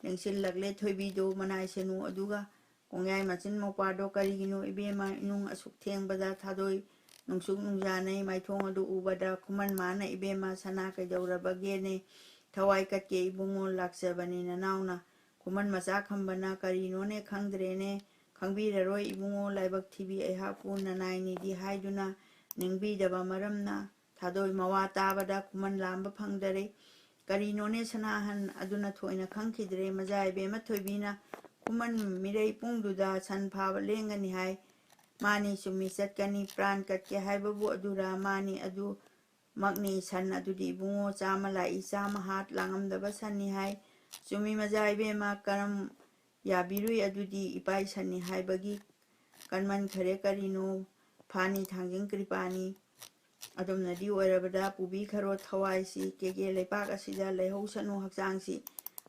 ꯂꯦꯡꯁꯤꯜꯂꯛꯂꯦ ꯊꯣꯏꯕꯤꯗꯣ ꯃꯅꯥꯏ ꯁꯦꯅꯨ ꯑꯗꯨꯒ꯫ ꯀꯣꯡꯌꯥꯏ ꯃꯆꯤꯟ ꯃꯧꯄ꯭ꯋꯥꯗꯣ, "ꯀꯔꯤꯒꯤꯅꯣ ꯏꯕꯦꯝꯃ ꯏꯅꯨꯡ ꯑꯁꯨꯛ ꯊꯦꯡꯕꯗ ꯊꯥꯗꯣꯏ ꯅꯨꯡꯁꯨꯛ ꯅꯨꯡꯖꯥꯅꯩ?" ꯃꯥꯏꯊꯣꯡ ꯑꯗꯨ ꯎꯕꯗ ꯈꯨꯃꯟ ꯃꯥꯅ, "ꯏꯕꯦꯝꯃ ꯁꯅꯥ ꯀꯩꯗꯧꯔꯕꯒꯦꯅꯦ? ꯊꯋꯥꯏ ꯀꯠꯀꯦ ꯏꯕꯨꯡꯉꯣ, ꯂꯥꯛꯆꯕꯅꯤ ꯅꯅꯥꯎꯅ꯫" ꯈꯨꯃꯟ ꯃꯆꯥ ꯈꯝꯕꯅ, "ꯀꯔꯤꯅꯣꯅꯦ ꯈꯪꯗ꯭ꯔꯦꯅꯦ, ꯈꯪꯕꯤꯔꯔꯣꯏ ꯏꯕꯨꯡꯉꯣ, ꯂꯥꯏꯕꯛ ꯊꯤꯕꯤ ꯑꯩꯍꯥꯛꯄꯨ ꯅꯅꯥꯏꯅꯤꯗꯤ ꯍꯥꯏꯗꯨꯅ ꯅꯤꯡꯕꯤꯗꯕ ꯃꯔꯝꯅ꯫" ꯊꯥꯗꯣꯏ ꯃꯋꯥ ꯇꯥꯕꯗ ꯈꯨꯃꯟ ꯂꯥꯝꯕ ꯐꯪꯗꯔꯦ꯫ "ꯀꯔꯤꯅꯣꯅꯦ ꯁꯅꯥꯍꯟ?" ꯑꯗꯨꯅ ꯊꯣꯏꯅ ꯈꯪꯈꯤꯗ꯭ꯔꯦ꯫ ꯃꯖꯥ ꯏꯕꯦꯝꯃ ꯊꯣꯏꯕꯤꯅ, "ꯈꯨꯃꯟ ꯃꯤꯔꯩ ꯄꯨꯡꯗꯨꯗ ꯁꯟ ꯐꯥꯕ ꯂꯦꯡꯒꯅꯤ ꯍꯥꯏ꯫ ꯃꯥꯅꯤ ꯆꯨꯝꯃꯤ ꯆꯠꯀꯅꯤ, ꯄ꯭ꯔꯥꯟ ꯀꯠꯀꯦ ꯍꯥꯏꯕꯕꯨ ꯑꯗꯨꯔꯥ? ꯃꯥꯅꯤ ꯑꯗꯨꯃꯛꯅꯤ, ꯁꯟ ꯑꯗꯨꯗꯤ ꯏꯕꯨꯡꯉꯣ ꯆꯥꯝꯃ ꯂꯥꯛꯏ, ꯆꯥꯝꯃ ꯍꯥꯠ ꯂꯥꯡꯉꯝꯗꯕ ꯁꯟꯅꯤ ꯍꯥꯏ꯫ ꯆꯨꯝꯃꯤ ꯃꯖꯥ ꯏꯕꯦꯝꯃ, ꯀꯔꯝ ꯌꯥꯕꯤꯔꯨꯏ ꯑꯗꯨꯗꯤ ꯏꯄꯥꯏ ꯁꯟꯅꯤ ꯍꯥꯏꯕꯒꯤ ꯀꯟꯃꯟꯈꯔꯦ ꯀꯔꯤꯅꯣ, ꯐꯥꯅꯤ ꯊꯥꯡꯖꯤꯡ ꯀ꯭ꯔꯤꯄꯥꯅꯤ꯫ ꯑꯗꯨꯝꯅꯗꯤ ꯑꯣꯏꯔꯕꯗ ꯄꯨꯕꯤꯈꯔꯣ ꯊꯋꯥꯏꯁꯤ, ꯀꯦꯒꯦ ꯂꯩꯄꯥꯛ ꯑꯁꯤꯗ ꯂꯩꯍꯧꯁꯅꯨ ꯍꯛꯆꯥꯡꯁꯤ,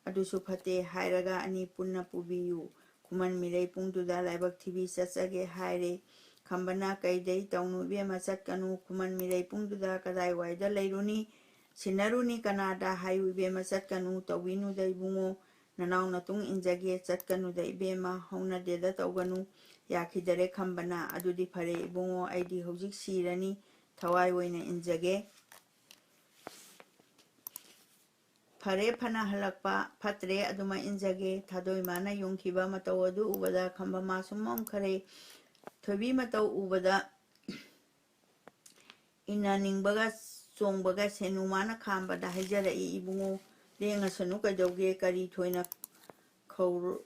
ꯑꯗꯨꯁꯨ ꯐꯠꯇꯦ ꯍꯥꯏꯔꯒ ꯑꯅꯤ ꯄꯨꯟꯅ ꯄꯨꯕꯤꯌꯨ꯫ ꯈꯨꯃꯟ ꯃꯤꯔꯩ ꯄꯨꯡꯗꯨꯗ ꯂꯥꯏꯕꯛ ꯊꯤꯕꯤ ꯆꯠꯆꯒꯦ ꯍꯥꯏꯔꯦ꯫ ꯈꯝꯕꯅ ꯀꯩꯗꯩ ꯇꯧꯅꯨ ꯏꯕꯦꯝꯃ ꯆꯠꯀꯅꯨ, ꯈꯨꯃꯟ ꯃꯤꯔꯩ ꯄꯨꯡꯗꯨꯗ ꯀꯗꯥꯏꯋꯥꯏꯗ ꯂꯩꯔꯨꯅꯤ? ꯁꯤꯟꯅꯔꯨꯅꯤ ꯀꯅꯥꯗ ꯍꯥꯏꯌꯨ ꯏꯕꯦꯝꯃ ꯆꯠꯀꯅꯨ, ꯇꯧꯕꯤꯅꯨꯗ ꯏꯕꯨꯡꯉꯣ, ꯅꯅꯥꯎ ꯅꯇꯨꯡ ꯏꯟꯖꯒꯦ ꯆꯠꯀꯅꯨꯗ ꯏꯕꯦꯝꯃ, ꯍꯧꯅꯗꯦꯗ ꯇꯧꯒꯅꯨ, ꯌꯥꯈꯤꯗꯔꯦ ꯈꯝꯕꯅ꯫ ꯑꯗꯨꯗꯤ ꯐꯔꯦ ꯏꯕꯨꯡꯉꯣ, ꯑꯩꯗꯤ ꯍꯧꯖꯤꯛ ꯁꯤꯔꯅꯤ, ꯊꯋꯥꯏ ꯑꯣꯏꯅ ꯏꯟꯖꯒꯦ꯫ ꯐꯔꯦ ꯐꯅ ꯍꯜꯂꯛꯄ, ꯐꯠꯇ꯭ꯔꯦ ꯑꯗꯨꯃꯛ ꯏꯟꯖꯒꯦ꯫ ꯊꯥꯗꯣꯏꯃꯥꯅ ꯌꯨꯡꯈꯤꯕ ꯃꯇꯧ ꯑꯗꯨ ꯎꯕꯗ ꯈꯝꯕ ꯃꯥꯁꯨ ꯃꯝꯈꯔꯦ꯫ ꯊꯣꯏꯕꯤ ꯃꯇꯧ ꯎꯕꯗ ꯏꯟꯅꯅꯤꯡꯕꯒ ꯆꯣꯡꯕꯒ ꯁꯦꯅꯨ ꯃꯥꯅ ꯈꯥꯝꯕꯗ ꯍꯥꯏꯖꯔꯛꯏ, "ꯏꯕꯨꯡꯉꯣ, ꯂꯦꯡꯉꯁꯅꯨ ꯀꯩꯗꯧꯒꯦ, ꯀꯔꯤ ꯊꯣꯏꯅ ꯈꯧꯔ-"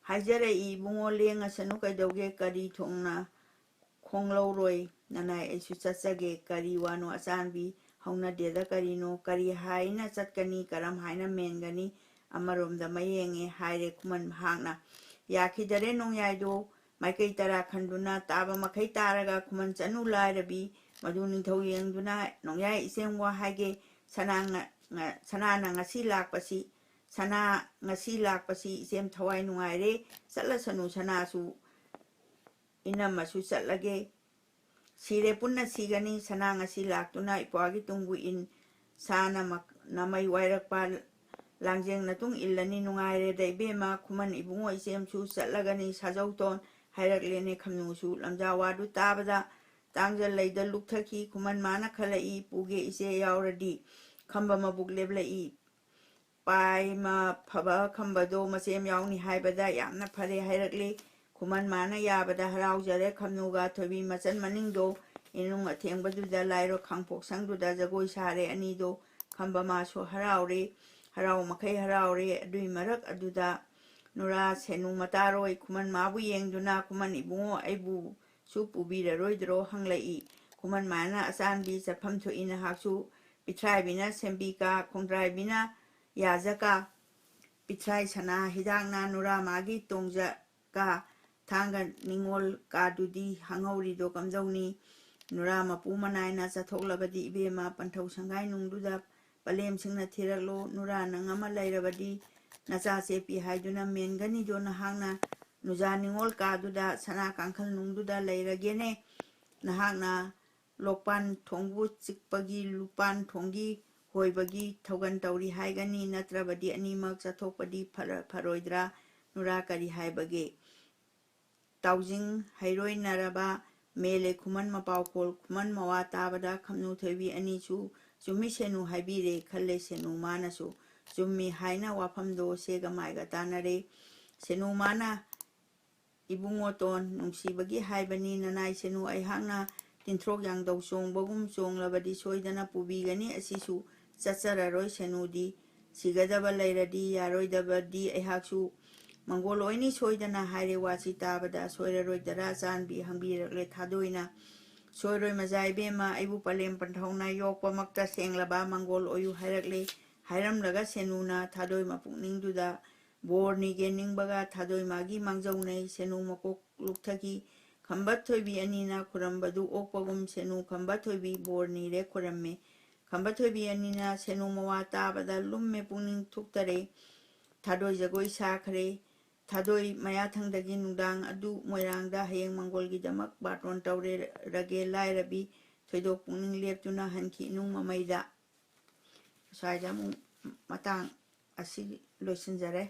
ꯍꯥꯏꯖꯔꯛꯏ, "ꯏꯕꯨꯡꯉꯣ, ꯂꯦꯡꯉꯁꯅꯨ ꯀꯩꯗꯧꯒꯦ, ꯀꯔꯤ ꯊꯣꯡꯅ ꯈꯣꯡꯂꯧꯔꯣꯏ, ꯅꯅꯥꯏ ꯑꯩꯁꯨ ꯆꯠꯆꯒꯦ, ꯀꯔꯤ ꯋꯥꯅꯣ ꯑꯆꯥꯟꯕꯤ, ꯍꯧꯅꯗꯦꯗ ꯀꯔꯤꯅꯣ, ꯀꯔꯤ ꯍꯥꯏꯅ ꯆꯠꯀꯅꯤ, ꯀꯔꯝ ꯍꯥꯏꯅ ꯃꯦꯟꯒꯅꯤ?" ꯑꯃꯔꯣꯝꯗ ꯃꯌꯦꯡꯉꯦ ꯍꯥꯏꯔꯦ ꯈꯨꯃꯟ ꯃꯍꯥꯛꯅ꯫ ꯌꯥꯈꯤꯗꯔꯦ ꯅꯣꯡꯌꯥꯏꯗꯣ, ꯃꯥꯏꯀꯩ ꯇꯔꯥ ꯈꯟꯗꯨꯅ ꯇꯥꯕ ꯃꯈꯩ ꯇꯥꯔꯒ ꯈꯨꯃꯟ ꯆꯅꯨ ꯂꯥꯏꯔꯕꯤ ꯃꯗꯨ ꯅꯤꯡꯊꯧ ꯌꯦꯡꯗꯨꯅ, "ꯅꯣꯡꯌꯥꯏ ꯏꯆꯦꯝ ꯋꯥ ꯍꯥꯏꯒꯦ, ꯁꯅꯥ ꯉ-, ꯉ-, ꯁꯅꯥꯅ ꯉꯁꯤ ꯂꯥꯛꯄꯁꯤ, ꯁꯅꯥ ꯉꯁꯤ ꯂꯥꯛꯄꯁꯤ ꯏꯆꯦꯝ ꯊꯋꯥꯏ ꯅꯨꯡꯉꯥꯏꯔꯦ, ꯆꯠꯂꯁꯅꯨ ꯁꯅꯥꯁꯨ ꯏꯅꯝꯃꯁꯨ ꯆꯠꯂꯒꯦ꯫ ꯁꯤꯔꯦ ꯄꯨꯟꯅ ꯁꯤꯒꯅꯤ, ꯁꯅꯥ ꯉꯁꯤ ꯂꯥꯛꯇꯨꯅ ꯏꯄ꯭ꯋꯥꯒꯤ ꯇꯨꯡꯕꯨ ꯏꯟ ꯁꯥꯅ ꯃꯛ-, ꯅꯃꯩ ꯋꯥꯏꯔꯛꯄ ꯂꯥꯡꯖꯦꯡ ꯅꯇꯨꯡ ꯏꯜꯂꯅꯤ, ꯅꯨꯡꯉꯥꯏꯔꯦꯗ ꯏꯕꯦꯝꯃ, ꯈꯨꯃꯟ ꯏꯕꯨꯡꯉꯣ ꯏꯆꯦꯝꯁꯨ ꯆꯠꯂꯒꯅꯤ ꯁꯥꯖꯧꯇꯣꯟ" ꯍꯥꯏꯔꯛꯂꯦꯅꯦ ꯈꯝꯅꯨꯁꯨ꯫ ꯂꯝꯖꯥ ꯋꯥꯗꯨ ꯇꯥꯕꯗ ꯇꯥꯡꯖꯜ ꯂꯩꯗ ꯂꯨꯞꯊꯈꯤ꯫ ꯈꯨꯃꯟ ꯃꯥꯅ ꯈꯜꯂꯛꯏ, "ꯄꯨꯒꯦ ꯏꯆꯦ ꯌꯥꯎꯔꯗꯤ ꯈꯝꯕ ꯃꯕꯨꯛ ꯂꯦꯞꯂꯛꯏ꯫ ꯄꯥꯏꯃ ꯐꯕ ꯈꯝꯕꯗꯣ ꯃꯆꯦꯝ ꯌꯥꯎꯅꯤ ꯍꯥꯏꯕꯗ ꯌꯥꯝꯅ ꯐꯔꯦ" ꯍꯥꯏꯔꯛꯂꯤ꯫ ꯈꯨꯃꯟ ꯃꯥꯅ ꯌꯥꯕꯗ ꯍꯔꯥꯎꯖꯔꯦ꯫ ꯈꯝꯅꯨꯒ ꯊꯣꯏꯕꯤ ꯃꯆꯟ ꯃꯅꯤꯡꯗꯣ ꯏꯅꯨꯡ ꯑꯊꯦꯡꯕꯗꯨꯗ ꯂꯥꯏꯔꯣ ꯈꯥꯡꯄꯣꯛꯁꯪꯗꯨꯗ ꯖꯒꯣꯏ ꯁꯥꯔꯦ ꯑꯅꯤꯗꯣ꯫ ꯈꯝꯕ ꯃꯥꯁꯨ ꯍꯔꯥꯎꯔꯦ꯫ ꯍꯔꯥꯎ ꯃꯈꯩ ꯍꯔꯥꯎꯔꯦ꯫ ꯑꯗꯨꯏ ꯃꯔꯛ ꯑꯗꯨꯗ ꯅꯨꯔꯥ ꯁꯦꯅꯨ ꯃꯇꯥꯔꯣꯏ ꯈꯨꯃꯟ ꯃꯥꯕꯨ ꯌꯦꯡꯗꯨꯅ, "ꯈꯨꯃꯟ ꯏꯕꯨꯡꯉꯣ, ꯑꯩꯕꯨꯁꯨ ꯄꯨꯕꯤꯔꯔꯣꯏꯗ꯭ꯔꯣ?" ꯍꯪꯂꯛꯏ꯫ ꯈꯨꯃꯟ ꯃꯥꯅ, "ꯑꯆꯥꯟꯕꯤ, ꯆꯠꯐꯝ ꯊꯣꯛꯏ ꯅꯍꯥꯛꯁꯨ꯫ ꯄꯤꯊ꯭ꯔꯥꯏꯕꯤꯅ ꯁꯦꯝꯕꯤꯀꯥ, ꯈꯣꯡꯗ꯭ꯔꯥꯏꯕꯤꯅ ꯌꯥꯖꯀꯥ, ꯄꯤꯊ꯭ꯔꯥꯏ ꯁꯅꯥ ꯍꯤꯗꯥꯛꯅ ꯅꯨꯔꯥ ꯃꯥꯒꯤ ꯇꯣꯡꯖ ꯀꯥ, ꯊꯥꯡꯒ ꯅꯤꯉꯣꯜ ꯀꯥꯗꯨꯗꯤ ꯍꯥꯡꯍꯧꯔꯤꯗꯣ ꯀꯝꯗꯧꯅꯤ? ꯅꯨꯔꯥ ꯃꯄꯨ ꯃꯅꯥꯏꯅ ꯆꯠꯊꯣꯛꯂꯕꯗꯤ ꯏꯕꯦꯝꯃ ꯄꯟꯊꯧ ꯁꯪꯒꯥꯏ ꯅꯨꯡꯗꯨꯗ ꯄꯂꯦꯝꯁꯤꯡꯅ ꯊꯤꯔꯛꯂꯣ꯫ ꯅꯨꯔꯥ ꯅꯪ ꯑꯃ ꯂꯩꯔꯕꯗꯤ ꯅꯆꯥ ꯆꯦꯞꯄꯤ ꯍꯥꯏꯗꯨꯅ ꯃꯦꯟꯒꯅꯤꯗꯣ ꯅꯍꯥꯛꯅ꯫ ꯅꯨꯖꯥ ꯅꯤꯉꯣꯜ ꯀꯥꯗꯨꯗ ꯁꯅꯥ ꯀꯥꯡꯈꯜ ꯅꯨꯡꯗꯨꯗ ꯂꯩꯔꯒꯦꯅꯦ꯫ ꯅꯍꯥꯛꯅ ꯂꯣꯛꯄꯥꯟ ꯊꯣꯡꯕꯨ ꯆꯤꯛꯄꯒꯤ ꯂꯨꯄꯥꯟ ꯊꯣꯡꯒꯤ ꯍꯣꯏꯕꯒꯤ ꯊꯧꯒꯟ ꯇꯧꯔꯤ ꯍꯥꯏꯒꯅꯤ, ꯅꯠꯇ꯭ꯔꯕꯗꯤ ꯑꯅꯤꯃꯛ ꯆꯠꯊꯣꯛꯄꯗꯤ ꯐꯔ-, ꯐꯔꯣꯏꯗ꯭ꯔꯥ? ꯅꯨꯔꯥ ꯀꯔꯤ ꯍꯥꯏꯕꯒꯦ? ꯇꯥꯎꯖꯤꯡ ꯍꯩꯔꯣꯏꯅꯔꯕ ꯃꯦꯂꯦ ꯈꯨꯃꯟ ꯃꯄꯥꯎꯈꯣꯜ ꯈꯨꯃꯟ ꯃꯋꯥ ꯇꯥꯕꯗ ꯈꯝꯅꯨ ꯊꯣꯏꯕꯤ ꯑꯅꯤꯁꯨ ꯆꯨꯝꯃꯤ ꯁꯦꯅꯨ ꯍꯥꯏꯕꯤꯔꯦ ꯈꯜꯂꯦ꯫ ꯁꯦꯅꯨ ꯃꯥꯅꯁꯨ ꯆꯨꯝꯃꯤ ꯍꯥꯏꯅ ꯋꯥꯐꯝꯗꯣ ꯁꯦꯒ ꯃꯥꯏꯒ ꯇꯥꯟꯅꯔꯦ꯫ ꯁꯦꯅꯨ ꯃꯥꯅ ꯏꯕꯨꯡꯉꯣꯇꯣꯟ ꯅꯨꯡꯁꯤꯕꯒꯤ ꯍꯥꯏꯕꯅꯤ, ꯅꯅꯥꯏ ꯁꯦꯅꯨ ꯑꯩꯍꯥꯛꯅ ꯇꯤꯟꯊ꯭ꯔꯣꯛ ꯌꯥꯡꯗꯧ ꯆꯣꯡꯕꯒꯨꯝ ꯆꯣꯡꯂꯕꯗꯤ ꯁꯣꯏꯗꯅ ꯄꯨꯕꯤꯒꯅꯤ꯫ ꯑꯁꯤꯁꯨ ꯆꯠꯆꯔꯔꯣꯏ ꯁꯦꯅꯨꯗꯤ꯫ ꯁꯤꯒꯗꯕ ꯂꯩꯔꯗꯤ ꯌꯥꯔꯣꯏꯗꯕꯗꯤ ꯑꯩꯍꯥꯛꯁꯨ ꯃꯪꯒꯣꯜ ꯑꯣꯏꯅꯤ ꯁꯣꯏꯗꯅ ꯍꯥꯏꯔꯦ꯫ ꯋꯥꯁꯤ ꯇꯥꯕꯗ ꯁꯣꯏꯔꯔꯣꯏꯗꯔꯥ ꯆꯥꯟꯕꯤ ꯍꯪꯕꯤꯔꯛꯂꯦ ꯊꯥꯗꯣꯏꯅ꯫ ꯁꯣꯏꯔꯣꯏ ꯃꯖꯥ ꯏꯕꯦꯝꯃ, ꯑꯩꯕꯨ ꯄꯂꯦꯝ ꯄꯟꯊꯧꯅ ꯌꯣꯛꯄꯃꯛꯇ ꯁꯦꯡꯂꯕ ꯃꯪꯒꯣꯜ ꯑꯣꯏꯌꯨ ꯍꯥꯏꯔꯛꯂꯦ꯫ ꯍꯥꯏꯔꯝꯂꯒ ꯁꯦꯅꯨꯅ ꯊꯥꯗꯣꯏ ꯃꯄꯨꯛꯅꯤꯡꯗꯨꯗ ꯕꯣꯔ ꯅꯤꯒꯦ ꯅꯤꯡꯕꯒ ꯊꯥꯗꯣꯏ ꯃꯥꯒꯤ ꯃꯥꯡꯖꯧꯅꯩ꯫ ꯁꯦꯅꯨ ꯃꯀꯣꯛ ꯂꯨꯛꯊꯈꯤ꯫ ꯈꯝꯕ ꯊꯣꯏꯕꯤ ꯑꯅꯤꯅ ꯈꯨꯔꯝꯕꯗꯨ ꯑꯣꯛꯄꯒꯨꯝ ꯁꯦꯅꯨ ꯈꯝꯕ ꯊꯣꯏꯕꯤ ꯕꯣꯔ ꯅꯤꯔꯦ ꯈꯨꯔꯝꯃꯦ꯫ ꯈꯝꯕ ꯊꯣꯏꯕꯤ ꯑꯅꯤꯅ ꯁꯦꯅꯨ ꯃꯋꯥ ꯇꯥꯕꯗ ꯂꯨꯝꯃꯦ ꯄꯨꯛꯅꯤꯡ ꯊꯨꯛꯇꯔꯦ꯫ ꯊꯥꯗꯣꯏ ꯖꯒꯣꯏ ꯁꯥꯈ꯭ꯔꯦ꯫ ꯊꯥꯗꯣꯏ ꯃꯌꯥꯊꯪꯗꯒꯤ ꯅꯨꯡꯗꯥꯡ ꯑꯗꯨ ꯃꯣꯏꯔꯥꯡꯗ ꯍꯌꯦꯡ ꯃꯪꯒꯣꯜꯒꯤꯗꯃꯛ ꯕꯥꯔꯇꯣꯟ ꯇꯧꯔꯦꯔꯒꯦ ꯂꯥꯏꯔꯕꯤ ꯊꯣꯏꯗꯣꯛ ꯄꯨꯛꯅꯤꯡ ꯂꯦꯞꯇꯨꯅ ꯍꯟꯈꯤ ꯏꯅꯨꯡ ꯃꯃꯩꯗ꯫ ꯑꯁ꯭ꯋꯥꯏꯗ ꯑꯃꯨꯛ ꯃꯇꯥꯡ ꯑꯁꯤ ꯂꯣꯏꯁꯤꯟꯖꯔꯦ꯫